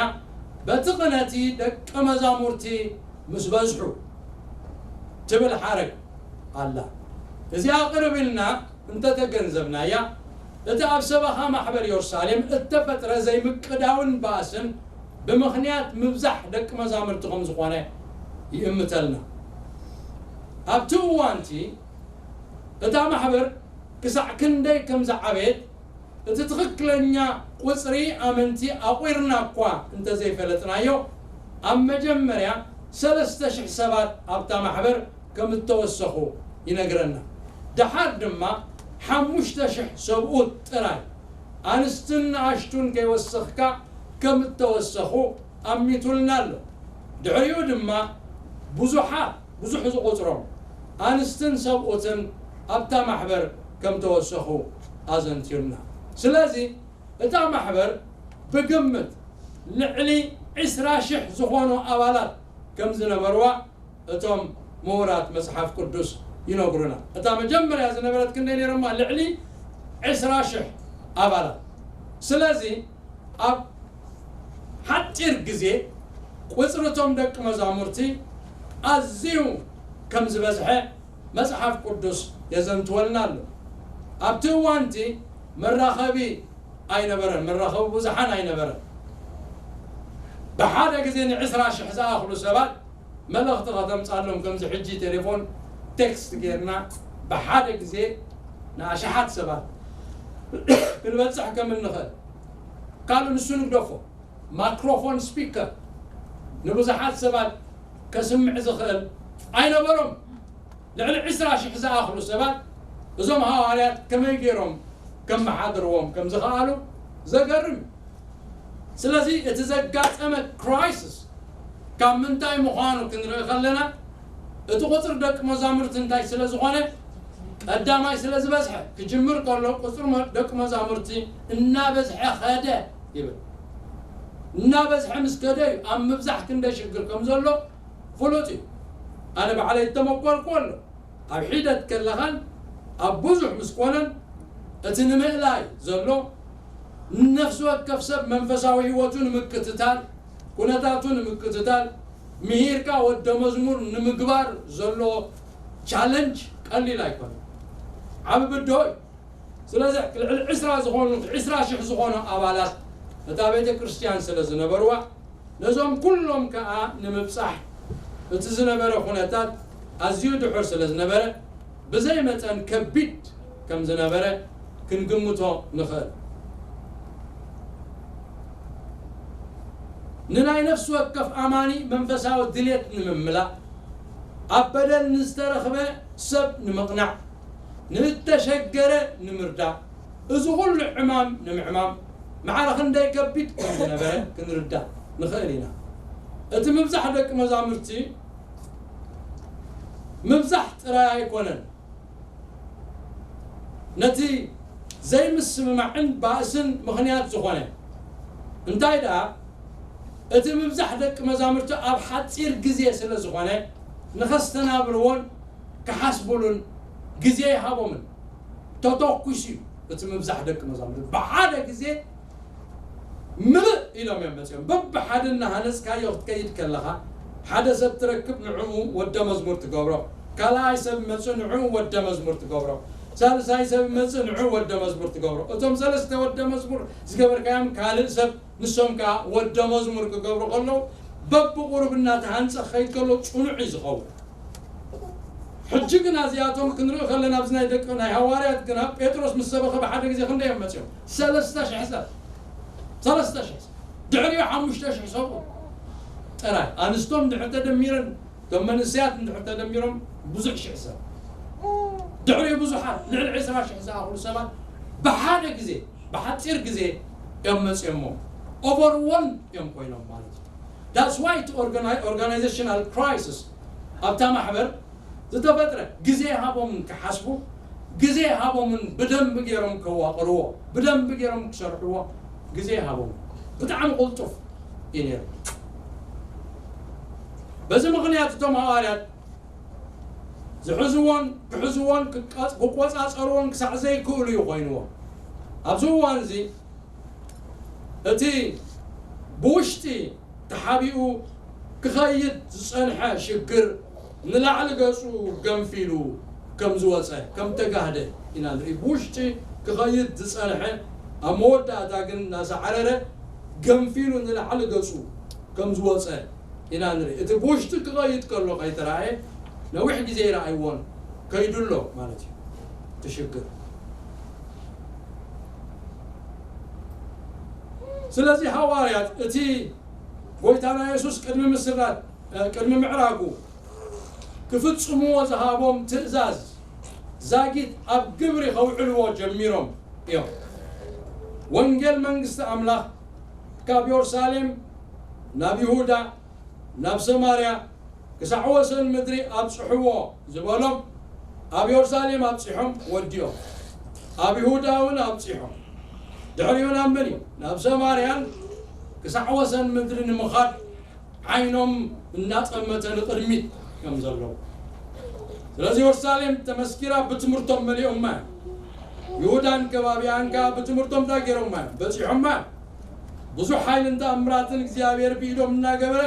በቲ ቅነቲ ደቀ መዛሙርቲ ምስ በዝሑ ትብል ሓረግ ኣላ። እዚኣ ቅርብ ኢልና እንተተገንዘብናያ፣ እቲ ኣብ ሰበኻ ማሕበር የሩሳሌም እተፈጥረ ዘይምቅዳውን ባእስን ብምኽንያት ምብዛሕ ደቂ መዛሙርቲ ከም ዝኾነ ይእምተልና። ኣብቲ እዋንቲ እታ ማሕበር ክሳዕ ክንደይ ከም ዝዓበየት እቲ ትኽክለኛ ቁጽሪ ኣመንቲ ኣቑርና እኳ እንተዘይፈለጥናዮ፣ ኣብ መጀመርያ ሰለስተ ሽሕ ሰባት ኣብታ ማሕበር ከም እተወሰኹ ይነግረና። ደሓር ድማ ሓሙሽተ ሽሕ ሰብኡት ጥራይ፣ ኣንስትን ንኣሽቱን ከይወሰኽካ ከም እተወሰኹ ኣሚቱልና ኣሎ። ድሕሪኡ ድማ ብዙሓት፣ ብዙሕ ዝቑጽሮም ኣንስትን ሰብኡትን ኣብታ ማሕበር ከም ተወሰኹ ኣዘንትዩልና። ስለዚ እታ ማሕበር ብግምት ልዕሊ ዕስራ ሽሕ ዝኾኑ ኣባላት ከም ዝነበርዋ እቶም ምሁራት መጽሓፍ ቅዱስ ይነግሩና። እታ መጀመርያ ዝነበረት ክንደይ ነይሮማ? ልዕሊ ዕስራ ሽሕ ኣባላት። ስለዚ ኣብ ሓጺር ግዜ ቁጽሪ እቶም ደቂ መዛሙርቲ ኣዝዩ ከም ዝበዝሐ መጽሓፍ ቅዱስ የዘንትወልና ኣሎ። ኣብቲ እዋንቲ መራኸቢ ኣይነበረን፣ መራኸቢ ብዙሓን ኣይነበረን። ብሓደ ግዜ ንዕስራ ሽሕ ዝኣኽሉ ሰባት መልእኽቲ ከተምጻሎም፣ ከምዚ ሕጂ ቴሌፎን ቴክስት ጌርና ብሓደ ግዜ ንኣሽሓት ሰባት ክንበጽሕ ከም እንኽእል። ካልእ ንሱ ንግደፎ፣ ማክሮፎን ስፒከር ንብዙሓት ሰባት ከስምዕ ዝኽእል ኣይነበሮም። ልዕሊ ዕስራ ሽሕ ዝኣኽሉ ሰባት እዞም ሃዋርያት ከመይ ገይሮም ከመሓድርዎም ከም ዝኸኣሉ ዘገርም እዩ። ስለዚ እቲ ዘጋጠመ ክራይሲስ ካብ ምንታይ ምዃኑ ክንርኢ ከለና፣ እቲ ቁጽሪ ደቂ መዛሙርቲ እንታይ ስለ ዝኾነ፣ ቀዳማይ ስለ ዝበዝሐ፣ ክጅምር ከሎ ቁጽሪ መ-፣ ደቂ መዛሙርቲ እናበዝሐ ኸደ ይብል። እናበዝሐ ምስ ከደ እዩ ኣብ ምብዛሕ ክንደይ ሽግር ከም ዘሎ ፍሉጥ እዩ። ኣነ ባዕለይ እተመኮርኩ ኣሎ። ኣብ ሒደት ከለኻን ኣብ ብዙሕ ምስ ኮነን፣ እቲ ንምእላይ ዘሎ፣ ንነፍሲ ወከፍ ሰብ መንፈሳዊ ህይወቱ ንምክትታል፣ ኩነታቱ ንምክትታል፣ ምሂርካ ወደ መዝሙር ንምግባር ዘሎ ቻለንጅ ቀሊል ኣይኮነን። ዓቢ ብድሆ እዩ። ስለዚ ልዕሊ ዕስራ ዝኾኑ፣ ዕስራ ሽሕ ዝኾኑ ኣባላት እታ ቤተ ክርስቲያን ስለ ዝነበርዋ፣ ነዞም ኩሎም ከኣ ንምብጻሕ እቲ ዝነበረ ኩነታት ኣዝዩ ድሑር ስለ ዝነበረ፣ ብዘይ መጠን ከቢድ ከም ዝነበረ ክንግምቶ ንኽእል። ንናይ ነፍሲ ወከፍ ኣማኒ መንፈሳዊ ድሌት ንምምላእ፣ ኣብ በደል ንዝተረኽበ ሰብ ንምቕናዕ፣ ንእተሸገረ ንምርዳእ፣ እዚ ኹሉ ዕማም ንምዕማም ማዕረ ክንደይ ከቢድ ከም ዝነበረ ክንርዳእ ንኽእል ኢና። እቲ ምብዛሕ ደቂ መዛሙርቲ ምብዛሕ ጥራይ ኣይኮነን፣ ነቲ ዘይምስምማዕን ባእስን ምኽንያት ዝኾነ። እንታይ ደኣ፣ እቲ ምብዛሕ ደቂ መዛሙርቲ ኣብ ሓጺር ግዜ ስለ ዝኾነ፣ ንኸስተናብርዎን ክሓስቡሉን ግዜ ይሃቦምን። ተተኩሱ እዩ እቲ ምብዛሕ ደቂ መዛሙርቲ። ብሓደ ግዜ ምልእ ኢሎም እዮም መጺኦም። በብሓደ እናሃነጽካዮ ክትከይድ ከለኻ፣ ሓደ ሰብ ትረክብ፣ ንዕኡ ወደ መዝሙር ትገብሮ። ካልኣይ ሰብ ይመጽእ፣ ንዕኡ ወደ መዝሙር ትገብሮ። ሳልሳይ ሰብ ይመጽእ፣ ንዕኡ ወደ መዝሙር ትገብሮ። እቶም ሰለስተ ወደ መዝሙር ዝገበርካዮም፣ ካልእ ሰብ፣ ንሶም ከኣ ወደ መዝሙር ክገብሩ ከለዉ፣ በብቑሩብ እናተሃንጸ ክኸይድ ከሎ ጽኑዕ እዩ ዝኸውን። ሕጂ ግና እዚኣቶም ክንርኢ ከለና፣ ኣብዚ ናይ ደቂ፣ ናይ ሃዋርያት ግና፣ ጴጥሮስ ምስ ሰበኸ ብሓደ ግዜ ክንደይ እዮም መጺኦም? ሰለስተ ሽሕ ሰብ። ሰለስተ ሽሕ ሰብ። ድሕሪኡ ሓሙሽተ ሽሕ ሰብኡት ጥራይ። ኣንስቶም እንድሕር ተደሚረን፣ እቶም መንእሰያት እንድሕር ተደሚሮም ብዙሕ ሽሕ ሰብ። ድሕሪኡ ብዙሓት፣ ልዕሊ ዕስራ ሽሕ ዝኣኽሉ ሰባት ብሓደ ግዜ፣ ብሓጺር ግዜ እዮም መጺኦሞ። ኦቨርወልም እዮም ኮይኖም ማለት እዩ። That's why እቲ ኦርጋናይ-፣ ኦርጋናይዜሽናል ክራይሲስ ኣብታ ማሕበር ዝተፈጥረ፣ ግዜ ሃቦምን ክሓስቡ፣ ግዜ ሃቦምን ብደንቢ ገይሮም ከዋቕርዎ፣ ብደንቢ ገይሮም ክሰርሕዎ ግዜ ሃቦም። ብጣዕሚ ቅልጡፍ እዩ ነይሩ። በዚ ምኽንያት እቶም ሃዋርያት ዝሕዝዎን ክሕዝዎን ክቃጽ-፣ ክቆጻጸርዎን ክሳዕ ዘይክእሉ እዩ ኮይንዎ። ኣብዚ እዋን እዚ እቲ ብውሽጢ ተሓቢኡ ክኸይድ ዝጸንሐ ሽግር ንላዕሊ ገጹ ገንፊሉ ከም ዝወጸ፣ ከም ተጋህደ ኢና ንርኢ። ብውሽጢ ክኸይድ ዝጸንሐ ኣብ መወዳእታ ግን እናሰዓረረ ገንፊሉ ንላዕሊ ገጹ ከም ዝወጸ ኢና ንርኢ። እቲ ብውሽጢ ክኸይድ ከሎ ከይተራእየ ነዊሕ ግዜ ይረኣይዎን ከይዱ ኣሎ ማለት እዩ እቲ ሽግር። ስለዚ ሃዋርያት እቲ ጎይታና የሱስ ቅድሚ ምስራት ቅድሚ ምዕራጉ ክፍጽምዎ ዝሃቦም ትእዛዝ ዛጊት ኣብ ግብሪ ከውዕልዎ ጀሚሮም እዮም። ወንጌል መንግስቲ ኣምላኽ ካብ የሩሳሌም ናብ ይሁዳ ናብ ሰማርያ ክሳዕ ወሰን ምድሪ ኣብጽሕዎ ዝበሎም ኣብ የሩሳሌም ኣብጺሖም ወዲኦም ኣብ ይሁዳ እውን ኣብጺሖም ድሕሪኡ ናብ መን እዩ ናብ ሰማርያን ክሳዕ ወሰን ምድሪ ንምኻድ ዓይኖም እናጠመተ ንቕድሚት ከም ዘለዉ ስለዚ የሩሳሌም ተመስኪራ ብትምህርቶም መሊኦማ ይሁዳን ከባቢኣን ከዓ ብትምህርቶም እንታይ ገይሮማ በፂሖማ ብዙሕ ሓይልን ተኣምራትን እግዚኣብሔር ብኢዶም እናገበረ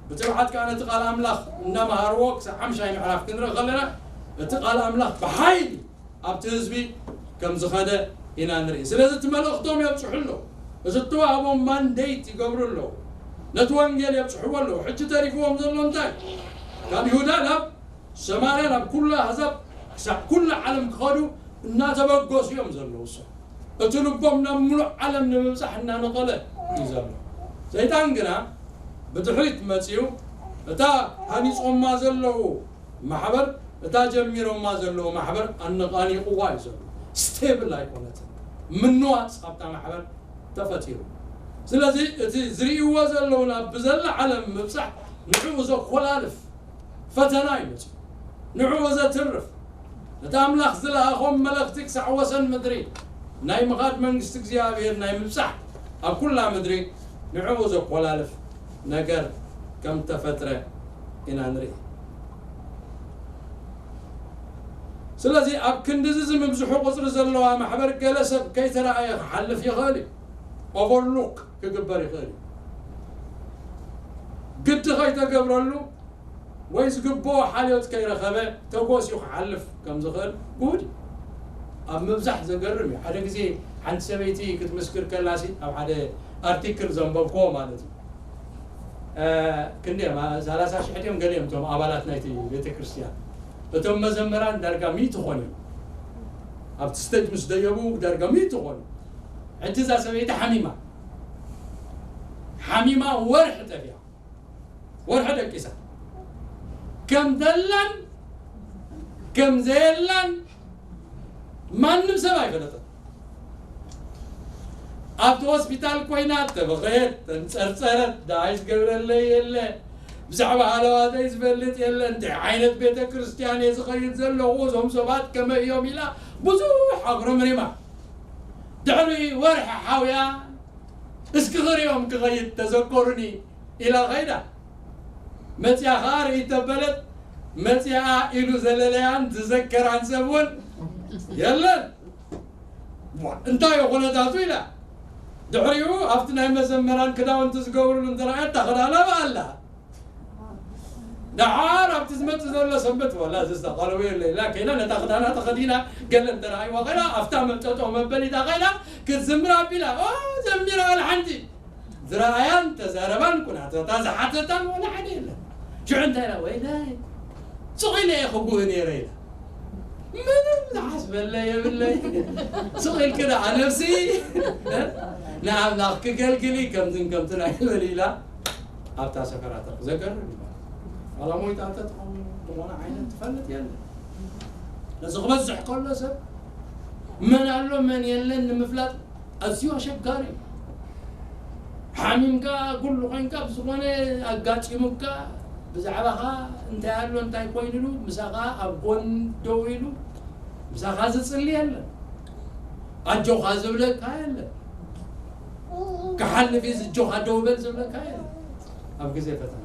ብትብዓት ከዓ ነቲ ቃል ኣምላኽ እናመሃርዎ ክሳብ ሓምሻይ ምዕራፍ ክንርኢ ከለና እቲ ቃል ኣምላኽ ብሓይሊ ኣብቲ ህዝቢ ከም ዝኸደ ኢና ንርኢ ስለዚ እቲ መልእኽቶም የብፅሑ ኣለዉ እዚ እተዋህቦም ማንደይት ይገብሩ ኣለዉ ነቲ ወንጌል የብፅሕዎ ኣለዉ ሕጂ ተሪፍዎም ዘሎ እንታይ ካብ ይሁዳ ናብ ሰማርያ ናብ ኩሉ ኣህዛብ ክሳብ ኩሉ ዓለም ክኸዱ እናተበገሱ እዮም ዘለዉ እሶም እቲ ልቦም ናብ ምሉእ ዓለም ንምብፃሕ እናነቐለ እዩ ዘሎ ሰይጣን ግና ብድሕሪት መፂኡ እታ ሃኒፆማ ዘለዉ ማሕበር እታ ጀሚሮማ ዘለዉ ማሕበር ኣነቓኒቕዋ እዩ ዘሎ ስቴብል ኣይኮነትን ምንዋፅ ኣብታ ማሕበር ተፈጢሩ ስለዚ እቲ ዝርእይዎ ዘለዉ ናብ ብዘላ ዓለም ምብፃሕ ንዕኡ ዘኮላልፍ ፈተና ይመፅእ ንዕኡ ዘትርፍ እቲ ኣምላኽ ዝለኣኾም መለኽቲ ክሳዕ ወሰን ምድሪ ናይ ምኻድ መንግስቲ እግዚኣብሔር ናይ ምብፃሕ ኣብ ኩላ ምድሪ ንዕኡ ዘኮላልፍ ነገር ከም ተፈጥረ ኢና ንርኢ ስለዚ ኣብ ክንዲዚ ዝምብዝሑ ቁፅሪ ዘለዋ ማሕበር ገለ ሰብ ከይተረኣየ ክሓልፍ ይኽእል እዩ ኦቨርሉክ ክግበር ይኽእል እዩ ግዲ ከይተገብረሉ ወይ ዝግብኦ ሓልዮት ከይረኸበ ተጎስዩ ክሓልፍ ከም ዝኽእል ግሁድ እዩ ኣብ ምብዛሕ ዘገርም እዩ ሓደ ግዜ ሓንቲ ሰበይቲ ክትምስክር ከላሲ ኣብ ሓደ ኣርቲክል ዘንበብክዎ ማለት እዩ ክንደዮም ሰላሳ ሽሕ ድዮም ገሊኦም እቶም ኣባላት ናይቲ ቤተ ክርስቲያን እቶም መዘመራን ዳርጋ ሚእቲ ኾኑ ኣብቲ ስተጅ ምስ ደየቡ ዳርጋ ሚእቲ ኾኑ ሕጂ እዛ ሰበይቲ ሓሚማ ሓሚማ ወርሒ ጠፊያ ወርሒ ደቂሳ ከም ደላን ከም ዘየላን ማንም ሰብ ኣይፈለጠን ኣብቲ ሆስፒታል ኮይና ተበኸየት ተንፀርፀረት ዳይ ዝገብረለይ የለ ብዛዕባ ሃለዋተይ ዝፈልጥ የለ እንታይ ዓይነት ቤተ ክርስቲያን እየ ዝኸይድ ዘለኹ እዞም ሰባት ከመይ እዮም ኢላ ብዙሕ ኣጉረምሪማ ድሕሪ ወርሒ ሓውያ እስኪ ክሪኦም ክኸይድ ተዘከሩኒ ኢላ ኸይዳ መፅያ ኸዓ ርኢ ተበለት መፅያ ኢሉ ዘለለያን ዝዘከራን ሰብ እውን የለን እንታይ ኩነታቱ ኢላ ድሕሪኡ ኣብቲ ናይ መዘመራን ክዳውንቲ ዝገብርሉ እንተረኣያ እታ ክዳና በኣላ ደሓር ኣብቲ ዝመፅእ ዘሎ ሰንበት ወላ እዚ ዝተቐለወ የለ ኢላ ከይዳ ነታ ክዳና ተኸዲና ገለ እንተረኣይዋ ከይዳ ኣብታ መጠጦ መበሊታ ከይዳ ክትዝምር ኣቢላ ኦ ዘሚራ ኣላ ሓንቲ ዝረኣያን ተዛረባን ኩናተታ ዝሓተታን ወላ ሓደ የለን ሽዑ እንታይ ኢላ ወይለይ ስቕ ኢለ እየ ክጉህ ነይረ ኢላ ምንም ዝሓስበለ የብለይ ስቕ ኢልኪ ደኣ ነብሲ ንኣምላኽ ክገልግሊ ከምዝን ከምትን ኣይበል ኢላ ኣብታ ሰፈራ ተርፍ ዘገርም እዩ ዋላ ሞይታ እንተትኸውን ዝኾነ ዓይነት ትፈልጥ የለን ነዚ ክበዝሕ ከሎ ሰብ መን ኣሎ መን የለን ንምፍላጥ ኣዝዩ ኣሸጋሪ እዩ ሓሚምካ ኩሉ ኮይንካ ብዝኾነ ኣጋጢሙካ ብዛዕባኻ እንታይ ኣሎ እንታይ ኮይኑሉ ምሳኻ ኣብ ጎን ደው ኢሉ ምሳኻ ዝፅሊ የለን ኣጆኻ ዝብለካ የለን ክሓልፍ እዩ ዝጆኻ ደው በል ዝብለካ የለን ኣብ ግዜ ፈተና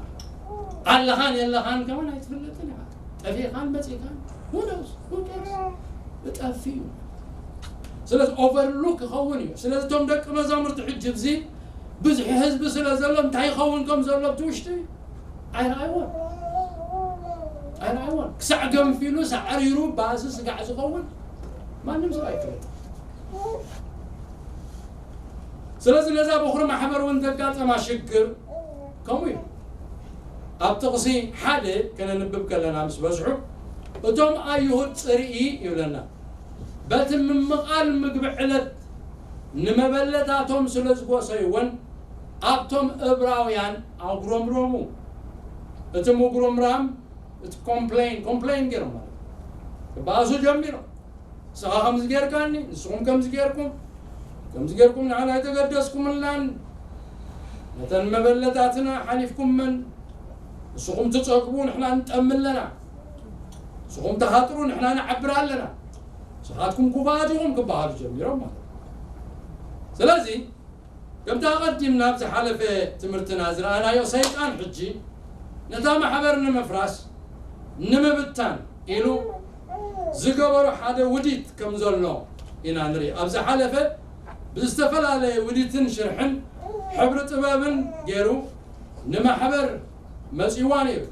ኣለኻን የለኻን ከማን ኣይትፍለጥን ኢኻ ጠፊእኻን መፂእካን ውደስ ውደስ እጠፊ እዩ ስለዚ ኦቨርሉክ ክኸውን እዩ ስለዚ እቶም ደቂ መዛሙርቲ ሕጂ ብዚ ብዝሒ ህዝቢ ስለ ዘሎ እንታይ ይኸውን ከም ዘሎ ኣብቲ ውሽጢ ኣይረኣይዎን ኣይረኣይዎን። ክሳዕ ገንፊሉ ሳዕሪሩ ባእሲ ስጋዕ ዝኸውን ማንም ሰብ ኣይፈልጥ። ስለዚ ነዛ በኹሪ ማሕበር እውን ዘጋጠማ ሽግር ከምኡ እዩ። ኣብ ጥቕሲ ሓደ ከነንብብ ከለና ምስ በዝሑ እቶም ኣይሁድ ጽርኢ ይብለና። በቲ ምምቓል ምግቢ ዕለት ንመበለታቶም ስለ ዝጎሰይወን ኣብቶም እብራውያን ኣጉረምረሙ። እቲ ምጉርምራም እቲ ኮምፕሌን ኮምፕሌን ገይሮም ማለት እዩ። ክበኣሱ ጀሚሮም። ንስኻ ከምዚ ጌርካኒ፣ ንስኹም ከምዚ ጌርኩም፣ ከምዚ ጌርኩም ንዓና ኣይተገደስኩምልናን፣ ነተን መበለታትና ሓሊፍኩመን፣ ንስኹም ትጸግቡ ንሕና ንጠሚ ኣለና፣ ንስኹም ትሃጥሩ ንሕና ንዓብር ኣለና፣ ንስኻትኩም ክፉኣት ኢኹም ክበሃሉ ጀሚሮም ማለት እዩ። ስለዚ ከምቲ ኣቐዲምና ኣብ ዝሓለፈ ትምህርትና ዝረኣናዮ ሰይጣን ሕጂ ነታ ማሕበር ንምፍራስ ንምብታን ኢሉ ዝገበሮ ሓደ ውዲት ከም ዘሎ ኢና ንርኢ። ኣብ ዝሓለፈ ብዝተፈላለየ ውዲትን ሽርሕን ሕብሪ ጥበብን ገይሩ ንማሕበር መጺዋ ነይሩ።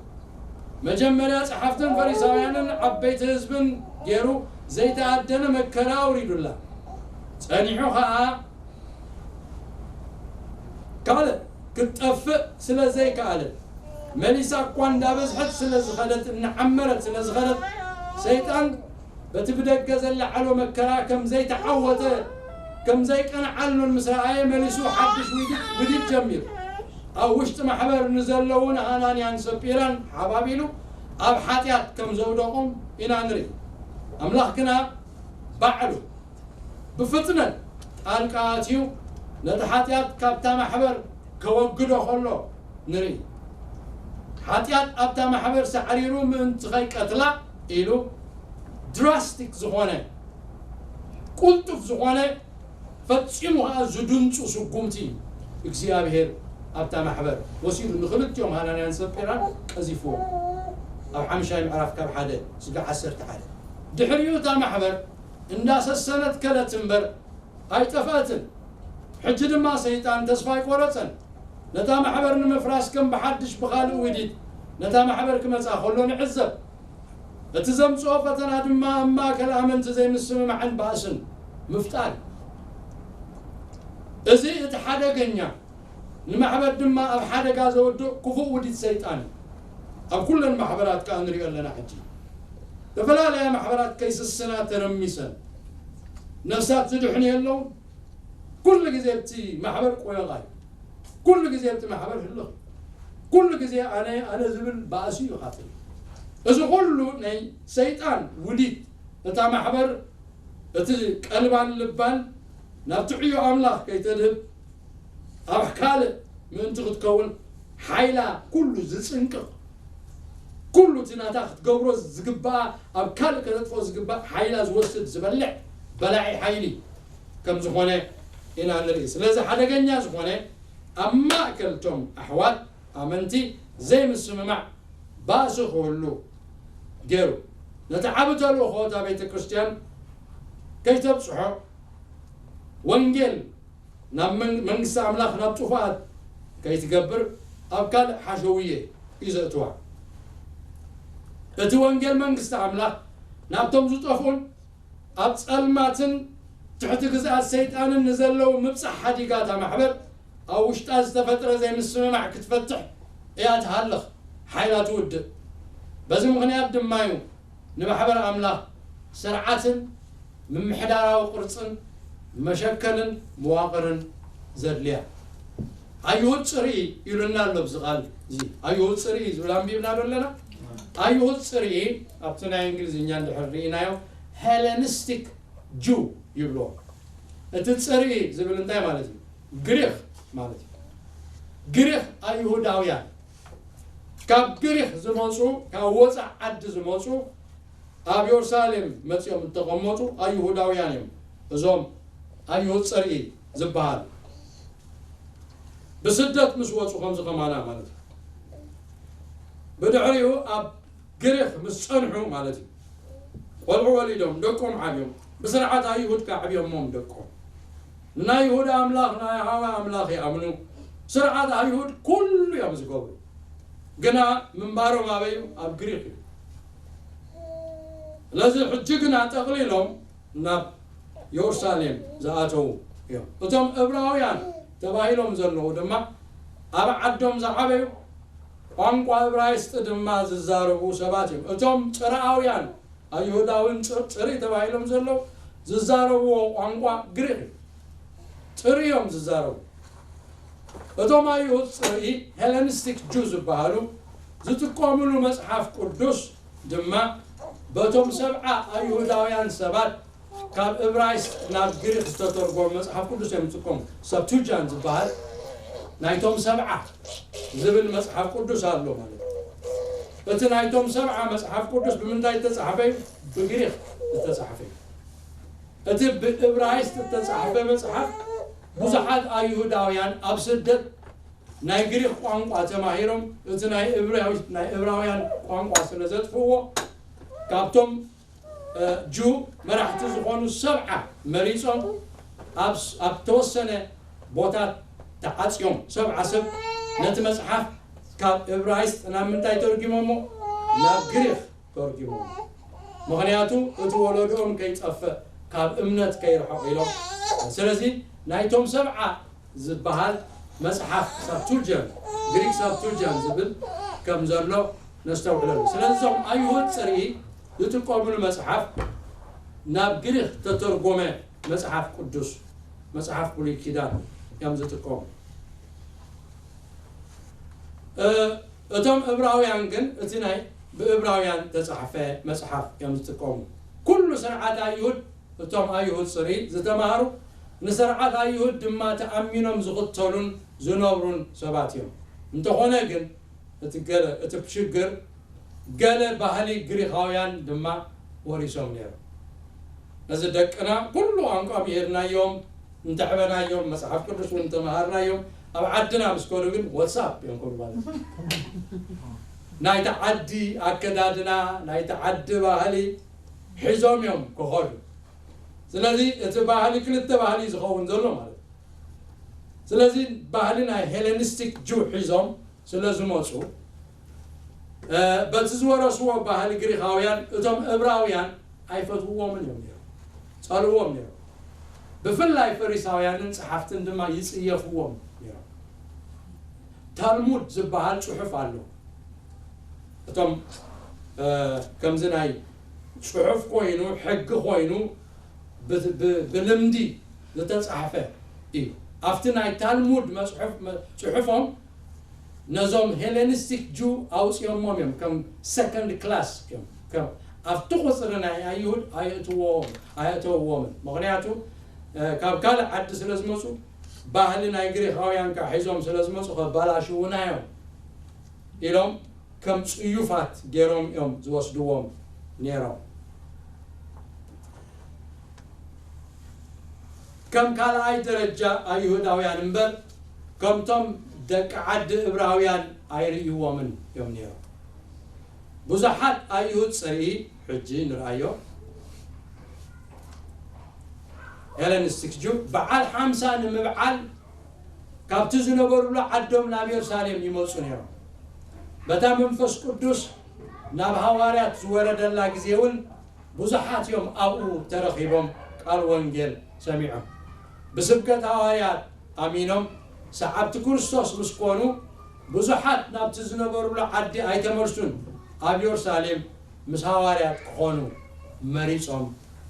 መጀመርያ ጸሓፍትን ፈሪሳውያንን ዓበይቲ ህዝብን ገይሩ ዘይተኣደነ መከራ ኣውሪዱላ። ጸኒሑ ኸኣ ካልእ ክትጠፍእ ስለ ዘይከኣለት መሊሳ እኳ እንዳበዝሐት ስለ ዝኸደት እናዓመረት ስለ ዝኸደት ሰይጣን በቲ ብደገ ዘለዓሎ መከራ ከም ዘይተዓወተ ከም ዘይቀንዓሉን ምስ ረኣየ መሊሱ ሓድሽ ውዲት ውዲት ጀሚሩ። ኣብ ውሽጢ ማሕበር ንዘለዉ ንኣናንያን ሰጲራን ሓባቢሉ ኣብ ሓጢኣት ከም ዘውደቖም ኢና ንርኢ። ኣምላኽ ግና ባዕሉ ብፍጥነት ጣልቃ ኣትዩ ነቲ ሓጢኣት ካብታ ማሕበር ከወግዶ ከሎ ንርኢ። ሓጢኣት ኣብታ ማሕበር ሳዕሪሩ ምእንቲ ከይቀትላ ኢሉ ድራስቲክ ዝኾነ ቁልጡፍ ዝኾነ ፈጺሙ ኸዓ ዝድንጹ ስጉምቲ እግዚኣብሔር ኣብታ ማሕበር ወሲዱ ንክልቲኦም ሃናንያን ሰጲራን ቀዚፍዎም። ኣብ ሓምሻይ ምዕራፍ ካብ ሓደ ስጋ ዓሰርተ ሓደ ድሕሪኡ እታ ማሕበር እንዳሰሰነት ከለት እምበር ኣይጠፍአትን። ሕጂ ድማ ሰይጣን ተስፋ ኣይቆረጸን። ነታ ማሕበር ንምፍራስ ከም ብሓድሽ ብኻልእ ውዲት ነታ ማሕበር ክመጻ ከሎ ንዕዘብ። እቲ ዘምጽኦ ፈተና ድማ ኣብ ማእከል ኣመንቲ ዘይምስምማዕን ባእስን ምፍጣር እዩ። እዚ እቲ ሓደገኛ ንማሕበር ድማ ኣብ ሓደጋ ዘወድቕ ክፉእ ውዲት ሰይጣን እዩ። ኣብ ኩለን ማሕበራት ከኣ ንሪኦ ኣለና። ሕጂ ዝተፈላለያ ማሕበራት ከይስስና ተረሚሰን ነፍሳት ዝድሕኑ የለውን። ኩሉ ግዜ ኣብቲ ማሕበር ቆዮቓ እዩ። ኩሉ ግዜ ኣብቲ ማሕበር ህልኽ እዩ። ኩሉ ግዜ ኣነ ኣነ ዝብል ባእሲ እዩ ኻትል። እዚ ኩሉ ናይ ሰይጣን ውዲት እታ ማሕበር እቲ ቀልባን ልባን ናብ ትዕዮ ኣምላኽ ከይተድህብ ኣብ ካልእ ምእንቲ ክትከውን ሓይላ ኩሉ ዝጽንቅቕ ኩሉ እቲ ናታ ክትገብሮ ዝግባኣ ኣብ ካልእ ከተጥፍኦ ዝግባእ ሓይላ ዝወስድ ዝበልዕ በላዒ ሓይሊ ከም ዝኾነ ኢና ንርኢ። ስለዚ ሓደገኛ ዝኾነ ኣብ ማእከል እቶም ኣሕዋት ኣመንቲ ዘይምስምማዕ ባእሲ ክህሉ ገይሩ ነቲ ዓቢ ተልእኾ እታ ቤተ ክርስቲያን ከይተብጽሖ ወንጌል ናብ መን- መንግስቲ ኣምላኽ ናብ ጥፉኣት ከይትገብር ኣብ ካልእ ሓሸውየ እዩ ዘእትዋ። እቲ ወንጌል መንግስቲ ኣምላኽ ናብቶም ዝጠፍኡን ኣብ ጸልማትን ትሕቲ ግዝኣት ሰይጣንን ንዘለዉ ምብጻሕ ሓዲጋ እታ ማሕበር ኣብ ውሽጣ ዝተፈጥረ ዘይምስምማዕ ክትፈትሕ እያ ትሃልኽ ሓይላ ትውድእ። በዚ ምኽንያት ድማ እዩ ንማሕበር ኣምላኽ ስርዓትን ምምሕዳራዊ ቅርጽን መሸከልን መዋቕርን ዘድልያ። ኣይሁድ ጽርኢ ኢሉና ኣሎ ኣብዚ ቃል እዚ። ኣይሁድ ጽርኢ ዝብል ኣንቢብና ዶ ኣለና? ኣይሁድ ጽርኢ ኣብቲ ናይ እንግሊዝኛ እንድሕር ርኢናዮ ሄለኒስቲክ ጁ ይብልዎ። እቲ ጽርኢ ዝብል እንታይ ማለት እዩ? ግሪኽ ማለት እዩ። ግሪኽ ኣይሁዳውያን ካብ ግሪኽ ዝመፁ ካብ ወፃእ ዓዲ ዝመፁ ኣብ የሩሳሌም መፂኦም እተቐመጡ ኣይሁዳውያን እዮም። እዞም ኣይሁድ ጽርኢ ዝበሃል ብስደት ምስ ወፁ ከምዚ ከማና ማለት እዩ። ብድሕሪኡ ኣብ ግሪኽ ምስ ጸንሑ ማለት እዩ። ቆልዑ ወሊዶም ደቆም ዓብዮም ብስርዓት ኣይሁድ ከዕብዮሞም ደቆም ንናይ ይሁዳ ኣምላኽ ናይ ሃዋ ኣምላኽ ይኣምኑ። ስርዓት ኣይሁድ ኩሉ እዮም ዝገብሩ። ግና ምንባሮም ኣበይ እዩ? ኣብ ግሪክ እዩ። ስለዚ ሕጂ ግና ጠቕሊሎም ናብ የሩሳሌም ዝኣተዉ እዮም። እቶም እብራውያን ተባሂሎም ዘለዉ ድማ ኣብ ዓዶም ዝዓበዩ፣ ቋንቋ እብራይስጥ ድማ ዝዛረቡ ሰባት እዮም። እቶም ጽርኣውያን ኣይሁዳውን ጽ- ጽርእ ተባሂሎም ዘለዉ ዝዛረብዎ ቋንቋ ግሪክ እዩ። ጽርእ እዮም ዝዛረቡ። እቶም ኣይሁድ ጽርኢ ሄለኒስቲክ ጁ ዝበሃሉ ዝጥቀምሉ መጽሓፍ ቅዱስ ድማ በቶም ሰብዓ ኣይሁዳውያን ሰባት ካብ እብራይስጥ ናብ ግሪክ ዝተተርጎመ መጽሓፍ ቅዱስ እዮም ዝጥቀሙ። ሰብቱጃን ዝበሃል ናይቶም ሰብዓ ዝብል መጽሓፍ ቅዱስ ኣሎ ማለት እዩ። እቲ ናይቶም ሰብዓ መጽሓፍ ቅዱስ ብምንታይ ዝተጻሕፈ እዩ? ብግሪክ ዝተጻሕፈ እዩ። እቲ ብእብራይስጥ እተጻሕፈ መጽሓፍ ብዙሓት ኣይሁዳውያን ኣብ ስደት ናይ ግሪክ ቋንቋ ተማሂሮም እቲ ናይ እብራዊ- ናይ እብራውያን ቋንቋ ስለ ዘጥፍእዎ ካብቶም እ፣ ጁ መራሕቲ ዝኾኑ ሰብዓ መሪጾም ኣብ ስ- ኣብ ተወሰነ ቦታ ተዓጽዮም ሰብዓ ሰብ ነቲ መጽሓፍ ካብ እብራይስጥ ናብ ምንታይ ተርጊሞሞ? ናብ ግሪክ ተርጊሞሞ። ምኽንያቱ እቲ ወለዶኦም ከይጠፍእ ካብ እምነት ከይርሕቕ ኢሎም። ስለዚ ናይቶም ሰብዓ ዝበሃል መጽሓፍ ሳብቱልጀን ግሪክ ሳብቱልጀን ዝብል ከም ዘሎ ነስተውዕለሉ። ስለዚ እዞም ኣይሁድ ጽርኢ ዝጥቀምሉ መጽሓፍ ናብ ግሪክ ተተርጎመ መጽሓፍ ቅዱስ መጽሓፍ ብሉይ ኪዳን እዮም ዝጥቀሙ። እ፣ እቶም እብራውያን ግን እቲ ናይ ብእብራውያን ተጻሕፈ መጽሓፍ እዮም ዝጥቀሙ። ኩሉ ስርዓት ኣይሁድ እቶም ኣይሁድ ጽሪ ዝተማሃሩ ንስርዓት ኣይሁድ ድማ ተኣሚኖም ዝኽተሉን ዝነብሩን ሰባት እዮም። እንተኾነ ግን እቲ ገለ እቲ ሽግር ገለ ባህሊ ግሪኻውያን ድማ ወሪሶም ነይሮም። ነዚ ደቅና ኩሉ ቋንቋ ምሂርናዮም እንተሕበናዮም መጽሓፍ ቅዱስ እውን እንተመሃርናዮም ኣብ ዓድና ምስ ኮኑ ግን ወትሳፕ እዮም ኮኑ ማለት እዩ። ናይቲ ዓዲ ኣከዳድና ናይቲ ዓዲ ባህሊ ሒዞም እዮም ክኸዱ። ስለዚ እቲ ባህሊ ክልተ ባህሊ ዝኸውን ዘሎ ማለት እዩ። ስለዚ ባህሊ ናይ ሄለኒስቲክ ጁ ሒዞም ስለ ዝመፁ በቲ ዝወረስዎ ባህሊ ግሪኻውያን እቶም እብራውያን ኣይፈትውዎምን እዮም ነይሮም፣ ፀልዎም ነይሮም። ብፍላይ ፈሪሳውያንን ፀሓፍትን ድማ ይፅየፍዎም ነይሮም። ታልሙድ ዝበሃል ፅሑፍ ኣሎ። እቶም ከምዚ ናይ ፅሑፍ ኮይኑ ሕጊ ኮይኑ ብልምዲ ዝተፃሕፈ እዩ። ኣብቲ ናይ ታልሙድ ፅሑፎም ነዞም ሄሌኒስቲክ ጁ ኣውፅኦሞም እዮም። ከም ሰኮንድ ክላስ እዮም። ኣብቲ ቁፅሪ ናይ ኣይሁድ ኣየእትዎምን። ምኽንያቱ ካብ ካልእ ዓዲ ስለ ዝመፁ ባህሊ ናይ ግሪኻውያን ከዓ ሒዞም ስለ ዝመፁ ከባላሽውና እዮም ኢሎም ከም ፅዩፋት ገይሮም እዮም ዝወስድዎም ነይሮም። ከም ካልኣይ ደረጃ ኣይሁዳውያን እምበር ከምቶም ደቂ ዓዲ እብራውያን ኣይርእይዎምን እዮም ነይሮም። ብዙሓት ኣይሁድ ፅርኢ ሕጂ ንርኣዮ ሄለኒስቲክ ጁ በዓል ሓምሳ ንምብዓል ካብቲ ዝነበሩሉ ዓዶም ናብ የሩሳሌም ይመፁ ነይሮም። በታ መንፈስ ቅዱስ ናብ ሃዋርያት ዝወረደላ ግዜ እውን ብዙሓት እዮም ኣብኡ ተረኺቦም ቃል ወንጌል ሰሚዖም። ብስብከት ሃዋርያት ኣሚኖም ሰዓብቲ ክርስቶስ ምስ ኮኑ ብዙሓት ናብቲ ዝነበሩሉ ዓዲ ኣይተመልሱን፣ ኣብ የሩሳሌም ምስ ሃዋርያት ክኾኑ መሪጾም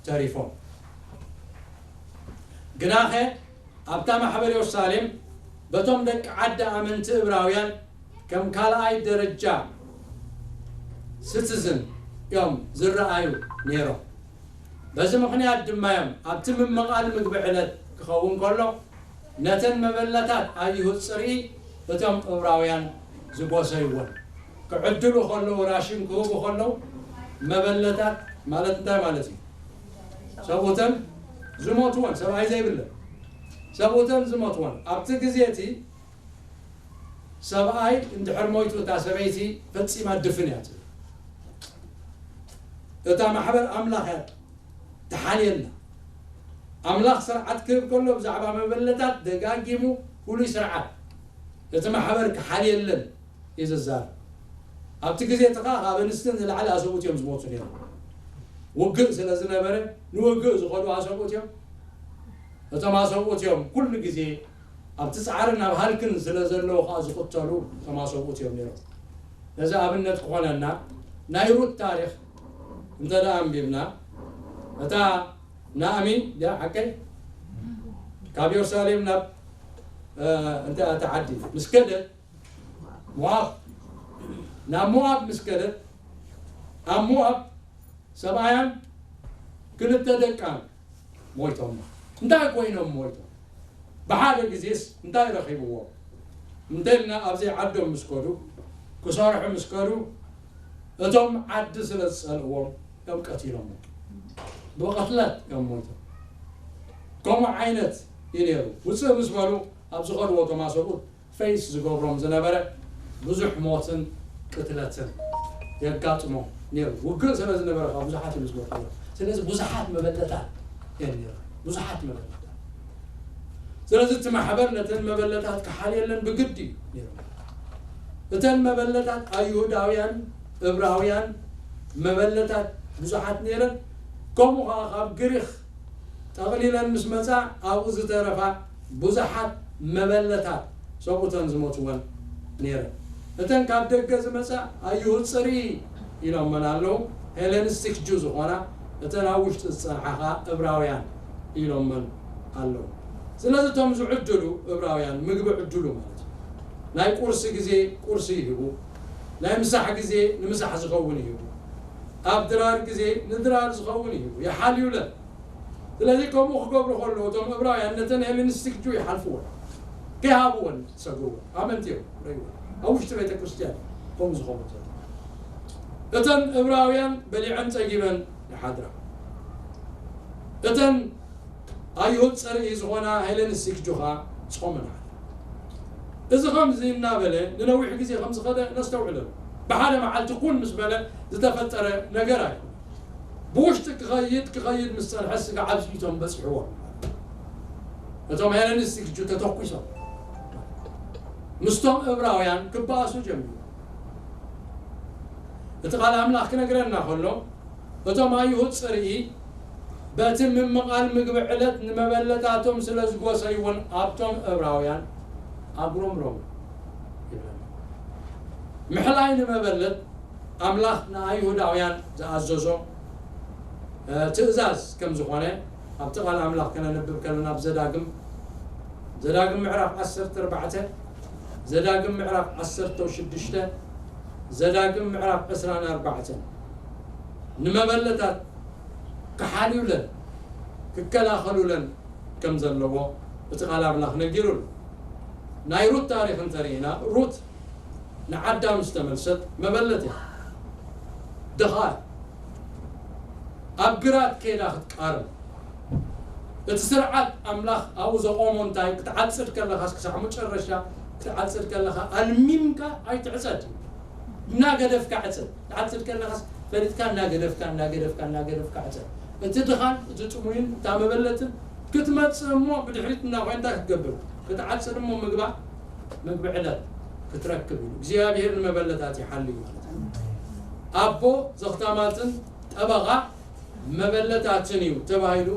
ተሪፎም። ግናኸ ኣብታ ማሕበር የሩሳሌም በቶም ደቂ ዓዲ ኣመንቲ እብራውያን ከም ካልኣይ ደረጃ ስቲዝን እዮም ዝረኣዩ ነይሮም። በዚ ምኽንያት ድማ እዮም ኣብቲ ምምቓል ምግቢ ዕለት ክኸውን ከሎ ነተን መበለታት ኣይሁድ ጽርኢ እቶም እብራውያን ዝጎሰይዎን። ክዕድሉ ከለዉ ራሽን ክህቡ ከለዉ መበለታት ማለት እንታይ ማለት እዩ? ሰብኡተን ዝሞትወን ሰብኣይ ዘይብለን ሰብኡተን ዝሞትወን ኣብቲ ግዜ እቲ ሰብኣይ እንድሕር ሞይቱ እታ ሰበይቲ ፈጺማ ድፍን እያ ትብል። እታ ማሕበር ኣምላኽ እያ ትሓልየና። ኣምላኽ ስርዓት ክህብ ከሎ ብዛዕባ መበለታት ደጋጊሙ ፍሉይ ስርዓት እቲ ማሕበር ክሓልየለን እዩ ዝዛረብ። ኣብቲ ግዜ እቲ ኸዓ ካብ ኣንስትን ንላዕሊ ኣሰብኡት እዮም ዝሞቱ ነይሮም። ውግእ ስለ ዝነበረ ንውግእ ዝኸዱ ኣሰብኡት እዮም። እቶም ኣሰብኡት እዮም ኩሉ ግዜ ኣብቲ ጻዕርን ኣብ ሃልክን ስለ ዘለዉ ኸዓ ዝቕተሉ እቶም ኣሰብኡት እዮም ነይሮም። ነዚ ኣብነት ክኾነና ናይ ሩት ታሪኽ እንተ ደኣ ኣንቢብና፣ እታ ናእሚ ድያ ሓቀይ ካብ የሩሳሌም ናብ እንተ እታ ዓዲ ምስ ከደት ሞኣብ ናብ ሞኣብ ምስ ከደት ኣብ ሞኣብ ሰብኣያን ክልተ ደቃን ሞይቶም። እንታይ ኮይኖም ሞይቶም? ብሓደ ግዜስ እንታይ ረኺብዎም እንተልና ኣብዘይ ዓዶም ምስ ከዱ ክሰርሑ ምስ ከዱ እቶም ዓዲ ስለ ዝጸልእዎም እዮም ቀቲሎሞ። ብቕትለት እዮም ሞይቶም። ከምኡ ዓይነት እዩ ነይሩ። ውፅእ ምስ በሉ ኣብ ዝኸድዎ እቶም ኣሰብኡት ፈይስ ዝገብሮም ዝነበረ ብዙሕ ሞትን ቅትለትን የጋጥሞም ነይሩ። ውግእ ስለ ዝነበረ ከዓ ብዙሓት እዮም ዝሞቱ ነይሮም። ስለዚ ብዙሓት መበለታት እየን ነይሩ። ብዙሓት መበለታት። ስለዚ እቲ ማሕበር ነተን መበለታት ክሓልየለን ብግዲ እዩ ነይሩ። እተን መበለታት ኣይሁዳውያን፣ እብራውያን መበለታት ብዙሓት ነይረን። ከምኡ ከዓ ካብ ግሪኽ ጠቕሊለን ምስ መጻ ኣብኡ ዝተረፋ ብዙሓት መበለታት ሰብኡተን ዝሞትወን ነይረን። እተን ካብ ደገ ዝመጻ ኣይሁድ ጽርኢ ኢሎመን ኣለዉ። ሄለኒስቲክ ጁ ዝኾና እተን ኣብ ውሽጢ ዝጸንሓኻ እብራውያን ኢሎመን ኣለዉ። ስለዚ እቶም ዝዕድሉ እብራውያን ምግቢ ዕድሉ ማለት እዩ። ናይ ቁርሲ ግዜ ቁርሲ ይህቡ፣ ናይ ምሳሕ ግዜ ንምሳሕ ዝኸውን ይህቡ፣ ኣብ ድራር ግዜ ንድራር ዝኸውን ይህቡ፣ ይሓልዩለን። ስለዚ ከምኡ ክገብሩ ከለዉ እቶም እብራውያን ነተን ሄለኒስቲክ ጁ ይሓልፍወን፣ ከይሃብወን ዝሰግርወን ኣመንቲ እዮም። ርእይዎ ኣብ ውሽጢ ቤተ ክርስቲያን ከምኡ ዝኸውን ዘሎ። እተን እብራውያን በሊዐን ጸጊበን ይሓድራ። እተን ኣይሁድ ጸርኢ ዝኾና ሄለኒስቲክ ጁኻ ጾመን ሓድራ። እዚ ከምዚ እናበለ ንነዊሕ ግዜ ከም ዝኸደ ነስተውዕለሉ። ብሓደ መዓልቲ ኩን ምስ በለ ዝተፈጠረ ነገር ኣይኮነ። ብውሽጢ ክኸይድ ክኸይድ ምስ ጸንሐ ስጋ ዓብዚቶም በጽሕዎ። እቶም ሄለኒስቲክ ጁ ተተኩሶም ምስቶም እብራውያን ክበኣሱ ጀሚሩ። እቲ ቃል ኣምላኽ ክነግረና ከሎ እቶም ኣይሁድ ጽርኢ በቲ ምምቓል ምግቢ ዕለት ንመበለታቶም ስለ ዝጎሰይዎን ኣብቶም እብራውያን ኣጉረምረሙ ይብለና። ምሕላይ ንመበለት ኣምላኽ ንኣይሁዳውያን ዝኣዘዞ ትእዛዝ ከም ዝኾነ ኣብቲ ቃል ኣምላኽ ከነንብብ ከለና ኣብ ዘዳግም ዘዳግም ምዕራፍ ዓሰርተ ኣርባዕተ ዘዳግም ምዕራፍ ዓሰርተ ሽዱሽተ ዘዳግም ምዕራፍ ዕስራን ኣርባዕተን ንመበለታት ክሓልዩለን ክከላኸሉለን ከም ዘለዎ እቲ ቃል ኣምላኽ ነጊሩሉ። ናይ ሩት ታሪኽ እንተርኢና ሩት ንዓዳ ምስ ተመልሰት መበለት እያ። ድኻ እያ። ኣብ ግራት ከይዳ ክትቃርም እቲ ስርዓት ኣምላኽ ኣብኡ ዘቆሞ እንታይ ክትዓጽድ ከለኻስ ክሳዕ መጨረሻ ክትዓጽድ ከለኻ ኣልሚምካ ኣይትዕጸድ እናገደፍካ ዕጸድ ትዓጽድ ከለኻስ ፈሊጥካ እናገደፍካ እናገደፍካ እናገደፍካ ዕጸድ እቲ ድኻን እቲ ጥሙይን እታ መበለትን ክትመጽእ እሞ ብድሕሪት እናኮንታ ክትገብር ክትዓጽድ እሞ ምግባ ምግቢ ዕለት ክትረክብ እዩ እግዚኣብሔር ንመበለታት ይሓልዩ ማለት እዩ ኣቦ ዘኽታማትን ጠበቓ መበለታትን እዩ ተባሂሉ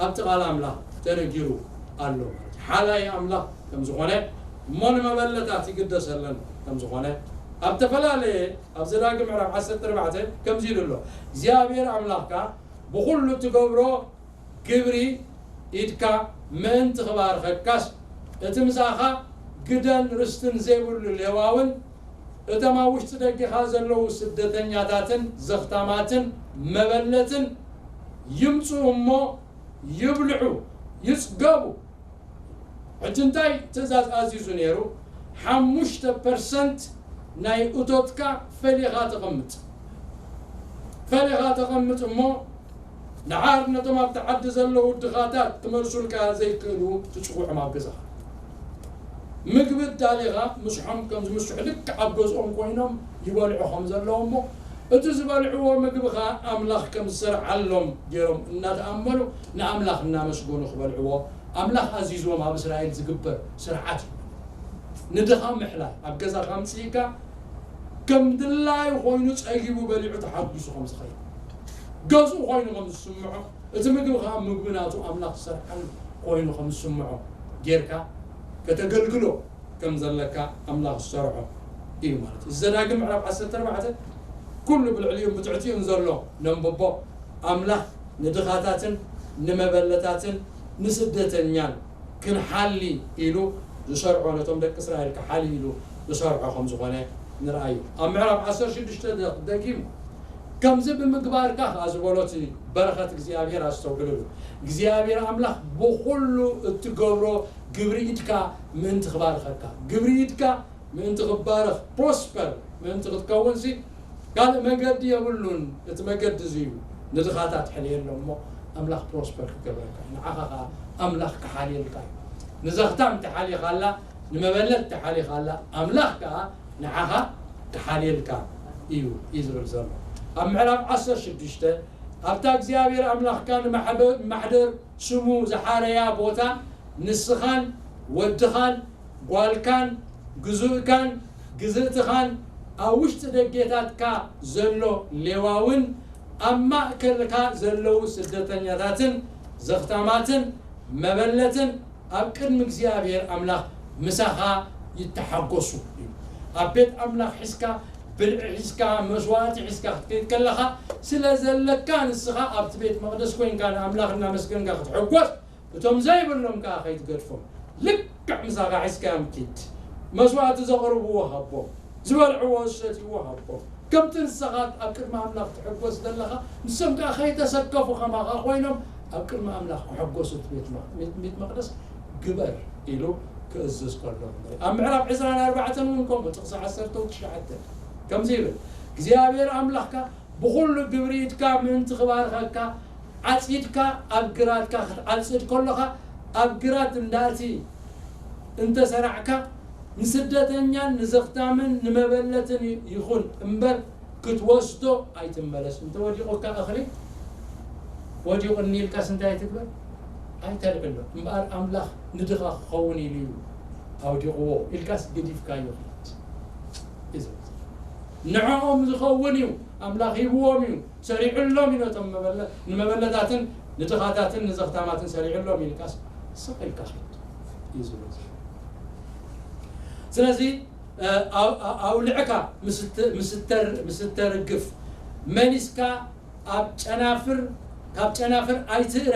ኣብቲ ቃል ኣምላኽ ተነጊሩ ኣሎ ማለት እዩ ሓላይ ኣምላኽ ከም ዝኾነ እሞ ንመበለታት ይግደሰለን ከም ዝኾነ ኣብ ዝተፈላለየ ኣብ ዘዳግም ምዕራፍ ዓሰርተ ኣርባዕተ ከምዚ ኢሉ ኣሎ እግዚኣብሔር ኣምላኽካ ብኹሉ ትገብሮ ግብሪ ኢድካ ምእንቲ ክባርኸካስ እቲ ምሳኻ ግደን ርስትን ዘይብሉ ሌዋውን እቶም ኣብ ውሽጢ ደገኻ ዘለዉ ስደተኛታትን ዘኽታማትን መበለትን ይምፅኡ እሞ ይብልዑ ይፅገቡ ሕጂ እንታይ ትእዛዝ ኣዚዙ ነይሩ ሓሙሽተ ፐርሰንት ናይ እቶትካ ፈሊኻ ተቐምጥ ፈሊኻ ተቐምጥ እሞ ደሓር ነቶም ኣብቲ ዓዲ ዘለዉ ድኻታት ክመልሱልካ ዘይክእሉ ትፅውዖም ኣብ ገዛኻ ምግቢ እዳሊኻ ምስሖም ከም ዝምስሑ ልክዕ ኣብ ገዝኦም ኮይኖም ይበልዑ ከም ዘለዉ እሞ እቲ ዝበልዕዎ ምግቢ ኸዓ ኣምላኽ ከም ዝሰርዓሎም ገይሮም እናተኣመኑ ንኣምላኽ እናመስገኑ ክበልዕዎ ኣምላኽ ኣዚዝዎም ኣብ እስራኤል ዝግበር ስርዓት እዩ። ንድኻ ምሕላይ፣ ኣብ ገዛኻ ኣምጺእካ ከም ድላዩ ኮይኑ ጸጊቡ በሊዑ ተሓጒሱ ከም ዝኸይድ፣ ገዝኡ ኮይኑ ከም ዝስምዖ፣ እቲ ምግቢ ከኣ ምግቢ ናቱ ኣምላኽ ዝሰርሓሉ ኮይኑ ከም ዝስምዖ ጌርካ ከተገልግሎ ከም ዘለካ ኣምላኽ ዝሰርዖ እዩ ማለት እዩ። ዘዳግም ምዕራፍ ዓሰርተ ኣርባዕተ ኩሉ ብልዕሊኡን ብትሕቲኡን ዘሎ ነንብቦ። ኣምላኽ ንድኻታትን ንመበለታትን ንስደተኛን ክንሓሊ ኢሉ ዝሰርዖ፣ ነቶም ደቂ እስራኤል ክሓሊ ኢሉ ዝሰርዖ ከም ዝኾነ ንርኣዩ። ኣብ ምዕራፍ ዓሰርተ ሽዱሽተ ደ-፣ ደጊሙ፣ ከምዚ ብምግባርካ ከኣ ዝበሎ እቲ በረኸት እግዚኣብሔር ኣስተውዕልሉ። እግዚኣብሔር ኣምላኽ ብኹሉ እትገብሮ ግብሪ ኢድካ ምእንቲ ክባርኸካ፣ ግብሪ ኢድካ ምእንቲ ክባረኽ፣ ፕሮስፐር ምእንቲ ክትከውንሲ፣ ካልእ መገዲ የብሉን። እቲ መገዲ እዚ እዩ። ንድኻታት ሕልየሎም እሞ ኣምላኽ ፕሮስፐር ክገብረካ እዩ። ንዓኻ ኸዓ ኣምላኽ ክሓልየልካ እዩ። ንዘኽታም ተሓሊኻላ፣ ንመበለት ተሓሊኻላ፣ ኣምላኽ ከኣ ንዓኻ ክሓልየልካ እዩ እዩ ዝብል ዘሎ። ኣብ ምዕራፍ ዓሰርተ ሽዱሽተ ኣብታ እግዚኣብሔር ኣምላኽካ ንማሕበ-፣ ማሕደር ስሙ ዝሓረያ ቦታ ንስኻን ወድኻን ጓልካን ግዙእካን ግዝእትኻን ኣብ ውሽጢ ደጌታትካ ዘሎ ሌዋውን ኣብ ማእከልካ ዘለዉ ስደተኛታትን ዘኽታማትን መበለትን ኣብ ቅድሚ እግዚኣብሔር ኣምላኽ ምሳኻ ይተሓጎሱ እዩ። ኣብ ቤት ኣምላኽ ሒዝካ ብልዒ ሒዝካ መስዋእቲ ሒዝካ ክትከይድ ከለኻ ስለ ዘለካ ንስኻ ኣብቲ ቤት መቕደስ ኮይንካ ንኣምላኽ እናመስገንካ ክትሕጎስ እቶም ዘይብሎም ከኣ ከይትገድፎም፣ ልክዕ ምሳኻ ሒዝካዮም ኪድ። መስዋእቲ ዘቕርብዎ ሃቦም፣ ዝበልዕዎ ዝሰትይዎ ሃቦም። ከምቲ ንስኻ ኣብ ቅድሚ ኣምላኽ ትሕጎስ ዘለኻ፣ ንሶም ከኣ ከይተሰከፉ ከማኻ ኮይኖም ኣብ ቅድሚ ኣምላኽ ክሕጎሱ እቲ ቤት መ-፣ ቤት፣ ቤት መቕደስ ግበር ኢሉ ክእዝዝ ከሎ ንርኢ። ኣብ ምዕራፍ ዕስራን ኣርባዕተን እውን ከምኡ፣ ጥቕሲ ዓሰርተ ትሽዓተ ከምዚ ይብል፣ እግዚኣብሔር ኣምላኽካ ብኹሉ ግብሪ ኢድካ ምእንቲ ክባርኸካ፣ ዓጺድካ ኣብ ግራትካ ክትዓጽድ ከለኻ፣ ኣብ ግራት እንዳእቲ እንተሰራዕካ፣ ንስደተኛን ንዘኽታምን ንመበለትን ይኹን እምበር፣ ክትወስዶ ኣይትመለስ። እንተ ወዲቑካ እኽሊ፣ ወዲቑኒ ኢልካስ እንታይ ትግበር? ኣይተልዕሎ። እምበኣር ኣምላኽ ንድኻ ክኸውን ኢሉ እዩ ኣውዲቕዎ ኢልካስ ገዲፍካዮ ኺድ እዩ ዝብል። ንዕኦም ዝኸውን እዩ፣ ኣምላኽ ሂብዎም እዩ፣ ሰሪዑሎም እዩ ነቶም መበለ-፣ ንመበለታትን ንድኻታትን ንዘኽታማትን ሰሪዑሎም ኢልካስ ስቕ ኢልካ ኺድ እዩ ዝብል። ስለዚ፣ እ፣ ኣው-፣ ኣው-፣ ኣውልዕካ ምስ እተ-፣ ምስ እተር-፣ ምስ እተርግፍ መሊስካ ኣብ ጨናፍር፣ ካብ ጨናፍር ኣይትእረ።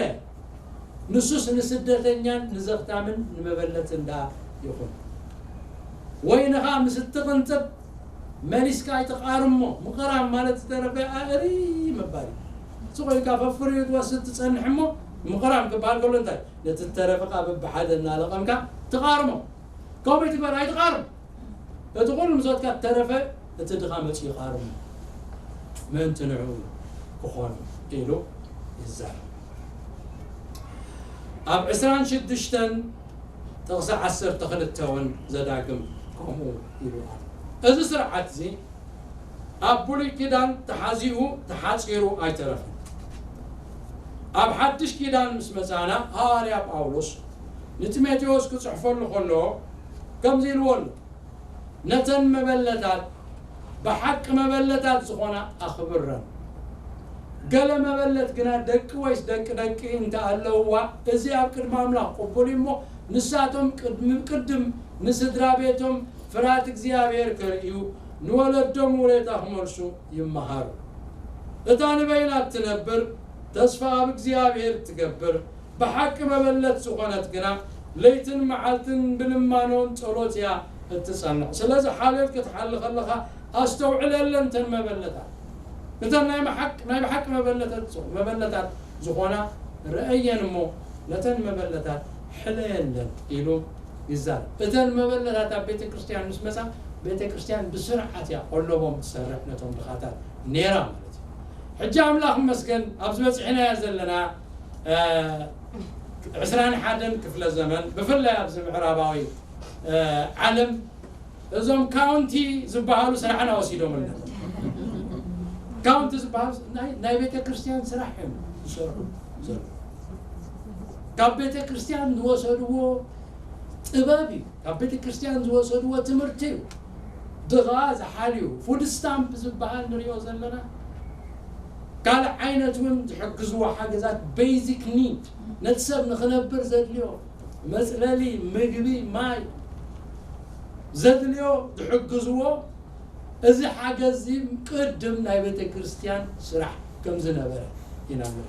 ንሱስ ንስደተኛን ንዘኽታምን ንመበለትን ደኣ ይኹን። ወይንኻ ምስ እትቕንጥብ መሊስካ ኣይትቓርሞ። ምቕራም ማለት ዝተረፈ ኣእሪ ምባል እዩ። ስቕ ኢልካ ፈፍርዩ ትወስድ ትጸንሕ እሞ ምቕራም ክበሃል ከሎ እንታይ? ነቲ ዝተረፈ ከኣ በብሓደ እናለቐምካ ትቓርሞ። ከምኡ ትግበር ኣይትቓርም። እቲ ኩሉ ምስ ወድካ እተረፈ እቲ ድኻ መጺኡ ይቓርም። ምእንቲ ንዕኡ ክኾን ኢሉ ይዛረብ። ኣብ ዕስራን ሽዱሽተን ጥቕሲ ዓሰርተ ክልተ እውን ዘዳግም ከምኡ ኢሉ ኣሎ። እዚ ስርዓት እዚ ኣብ ብሉይ ኪዳን ተሓዚኡ ተሓጺሩ ኣይተረፈን። ኣብ ሓድሽ ኪዳን ምስ መጻና፣ ሃዋርያ ጳውሎስ ንጢሞቴዎስ ክጽሕፈሉ ከሎ ከምዚ ኢልዎ ኣሎ፣ ነተን መበለታት ብሓቂ መበለታት ዝኾና ኣኽብረን። ገለ መበለት ግና ደቂ ወይስ ደቂ ደቂ እንተ ኣለውዋ፣ እዚ ኣብ ቅድሚ ኣምላኽ ቅቡል እዩ እሞ፣ ንሳቶም ቅድሚ ቅድም ንስድራ ቤቶም ፍርሃት እግዚኣብሔር ከርእዩ፣ ንወለዶም ውሬታ ክመልሱ ይመሃሩ። እታ ንበይና እትነብር ተስፋ ኣብ እግዚኣብሔር እትገብር ብሓቂ መበለት ዝኾነት ግና ለይትን መዓልትን ብልማኖን ጸሎት እያ እትጸንዕ። ስለዚ ሓልዮት ክትሓሊ ከለኻ ኣስተውዕለለን እተን መበለታት። እተን ናይ ብሓቅ-፣ ናይ ብሓቂ መበለታት፣ መበለታት ዝኾና ረኣየን እሞ ነተን መበለታት ሕለየለን ኢሉ ይዛረብ። እተን መበለታት ኣብ ቤተ ክርስቲያን ምስ መጻ፣ ቤተ ክርስቲያን ብስርዓት እያ ቆለቦም ትሰርሕ ነቶም ድኻታት ነይራ ማለት እዩ። ሕጂ ኣምላኽ ይመስገን ኣብዚ በጺሕናዮ ዘለና፣ እ፣ ዕስራን ሓደን ክፍለ ዘመን ብፍላይ ኣብዚ ምዕራባዊ፣ እ፣ ዓለም እዞም ካውንቲ ዝበሃሉ ስራሕና ወሲዶምልና። ካውንቲ ዝበሃሉ ናይ፣ ናይ ቤተ ክርስቲያን ስራሕ እዮም ዝሰርሑ ዘለዉ። ካብ ቤተ ክርስቲያን ዝወሰድዎ ጥበብ እዩ። ካብ ቤተ ክርስቲያን ዝወሰድዎ ትምህርቲ እዩ። ድኻ ዝሓልዩ፣ ፉድ ስታምፕ ዝበሃል ንሪኦ ዘለና። ካልእ ዓይነት እውን ዝሕግዝዎ ሓገዛት፣ ቤዚክ ኒድ፣ ነቲ ሰብ ንኽነብር ዘድልዮ መፅለሊ፣ ምግቢ፣ ማይ ዘድልዮ ዝሕግዝዎ፣ እዚ ሓገዝ እዚ ቅድም ናይ ቤተ ክርስቲያን ስራሕ ከም ዝነበረ ኢና ንርኢ።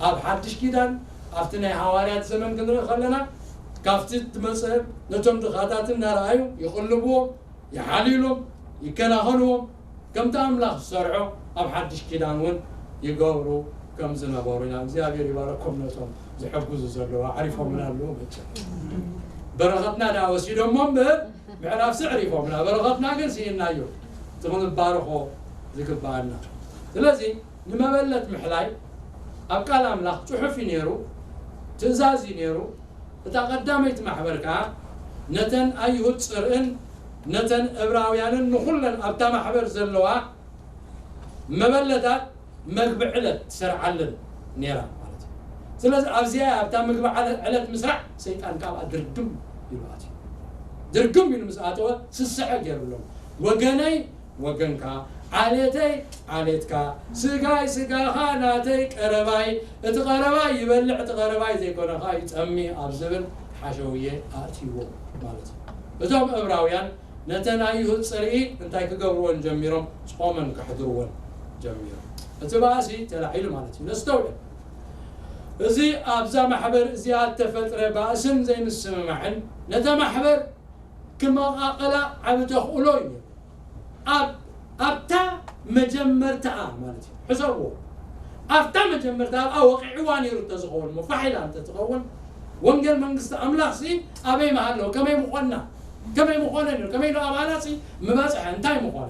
ኣብ ሓድሽ ኪዳን፣ ኣብቲ ናይ ሃዋርያት ዘመን ክንርኢ ከለና፣ ካብቲ ትመፅእ ነቶም ድኻታት እናረኣዩ ይቕልብዎም፣ ይሓልዩሎም፣ ይከናኸንዎም፣ ከምቲ ኣምላኽ ዝሰርዖ ኣብ ሓድሽ ኪዳን እውን ይገብሩ ከም ዝነበሩ ኢና። እግዚኣብሔር ይባረኮም ነቶም ዝሕግዙ ዘለዉ፣ ኣዕሪፎምና ኣለዉ መቸም። በረኸትና ደኣ ወሲዶሞ እምበር፣ ምዕራፍሲ ኣዕሪፎምና፣ በረኸትና ግን ስኢንናዮ። እቲ ክንባርኾ ዝግብኣና። ስለዚ ንመበለት ምሕላይ ኣብ ቃል ኣምላኽ ጽሑፍ እዩ ነይሩ፣ ትእዛዝ እዩ ነይሩ። እታ ቀዳመይቲ ማሕበር ከኣ ነተን ኣይሁድ ጽርኢን ነተን እብራውያንን ንኹለን ኣብታ ማሕበር ዘለዋ መበለታት መግቢ ዕለት ትሰርዓለን ነይራ ማለት እዩ። ስለዚ ኣብዚኣ ኣብታ ምግቢ ዓለ-፣ ዕለት ምስራዕ ሰይጣን ካብኣ ድርግም ኢሉ ኣትዩ። ድርግም ኢሉ ምስ ኣተወ ስስዐ ገይሩሎም። ወገነይ ወገንካ፣ ዓሌተይ ዓሌትካ፣ ስጋይ ስጋኻ፣ ናተይ ቀረባይ፣ እቲ ቀረባይ ይበልዕ፣ እቲ ቀረባይ ዘይኮነ ኸኣ ይጠሚ ኣብ ዝብል ሓሸውየ ኣእትይዎ ማለት እዩ። እቶም እብራውያን ነተን ኣይሁድ ጽርኢ እንታይ ክገብርወን ጀሚሮም? ጾመን ከሕድርወን ጀሚሮም። እቲ ባእሲ ተላዒሉ ማለት እዩ። ነስተውዕል። እዚ ኣብዛ ማሕበር እዚኣ እተፈጥረ ባእስን ዘይምስምማዕን ነታ ማሕበር ክመቓቐላ ዓቢ ተኽእሎ እዩ ነይሩ። ኣብ፣ ኣብታ መጀመርታኣ ማለት እዩ። ሕሰብዎ። ኣብታ መጀመርታ ኣብኣ ወቒዕዋ ነይሩ እንተዝኸውን እሞ፣ ፋሕ ኢላ እንተትኸውን፣ ወንጌል መንግስቲ ኣምላኽሲ ኣበይ ምሃለወ? ከመይ ምኾንና? ከመይ ምኾነ ነይሩ? ከመይ ኢሉ ኣባላሲ ምበጽሐ? እንታይ ምኾነ?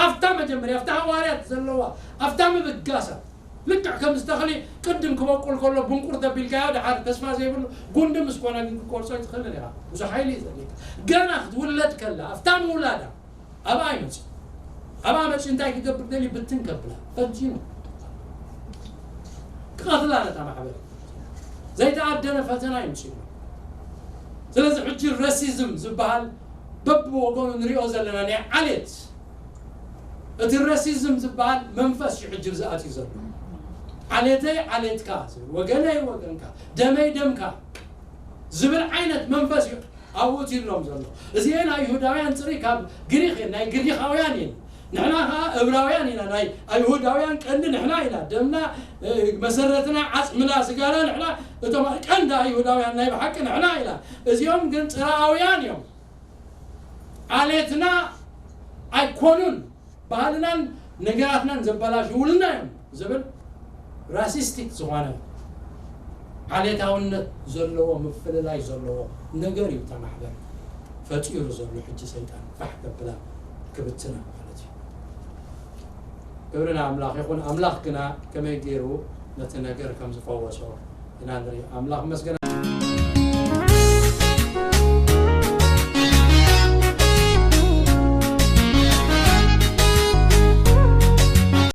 ኣብታ መጀመርያ፣ ኣብታ ሃዋርያት ዘለዋ፣ ኣብታ ምብጋሳ፣ ልክዕ ከምዚ ተኽሊ ቅድም ክበቁል ከሎ ብንቁር ተቢልካዮ፣ ደሓር ተስፋ ዘይብሉ ጉንዲ ምስ ኮነ ግን ክትቆርጾ ኣይትኽእልን ኢኻ። ብዙሕ ሓይሊ እዩ ዘድልየካ። ገና ክትውለድ ከላ፣ ኣብታ ምውላዳ፣ ኣብኣ ይመጽእ። ኣብኣ መጺኡ እንታይ ክገብር ደልዩ? ብትን ከብላ ፈቲኑ። ክቐትላ ነታ ማሕበር። ዘይተኣደነ ፈተና ይምጽእ። ስለዚ ሕጂ ረሲዝም ዝበሃል በብወገኑ ንሪኦ ዘለና ናይ ዓሌት፣ እቲ ረሲዝም ዝበሃል መንፈስ እዩ ሕጂ ዝኣትዩ ዘሎ። ዓሌተይ ዓሌትካ ዝብል፣ ወገነይ ወገንካ፣ ደመይ ደምካ ዝብል ዓይነት መንፈስ እዩ ኣብኡ እትይሎም ዘሎ። እዚኤን ኣይሁዳውያን ጽሪ ካብ ግሪኽ እየን፣ ናይ ግሪኻውያን እየን። ንሕና ኸዓ እብራውያን ኢና፣ ናይ ኣይሁዳውያን ቀንዲ ንሕና ኢና። ደምና፣ እ፣ መሰረትና፣ ዓጽምና፣ ስጋና ንሕና፣ እቶም ቀንዲ ኣይሁዳውያን ናይ ብሓቂ ንሕና ኢና። እዚኦም ግን ጽራኣውያን እዮም። ዓሌትና ኣይኮኑን፣ ባህልናን ነገራትናን ዘበላሽውልና እዮም ዝብል ራሲስቲክ ዝኾነ ዓሌታውነት ዘለዎ፣ ምፍልላይ ዘለዎ ነገር እዩ እታ ማሕበር ፈጢሩ ዘሎ። ሕጂ ሰይጣን ፋሕ ከብላ፣ ክብትና ማለት እዩ። ክብሪ ንኣምላኽ ይኹን። ኣምላኽ ግና ከመይ ገይሩ ነቲ ነገር ከም ዝፈወሶ ኢና ንርኢ። ኣምላኽ መስገን።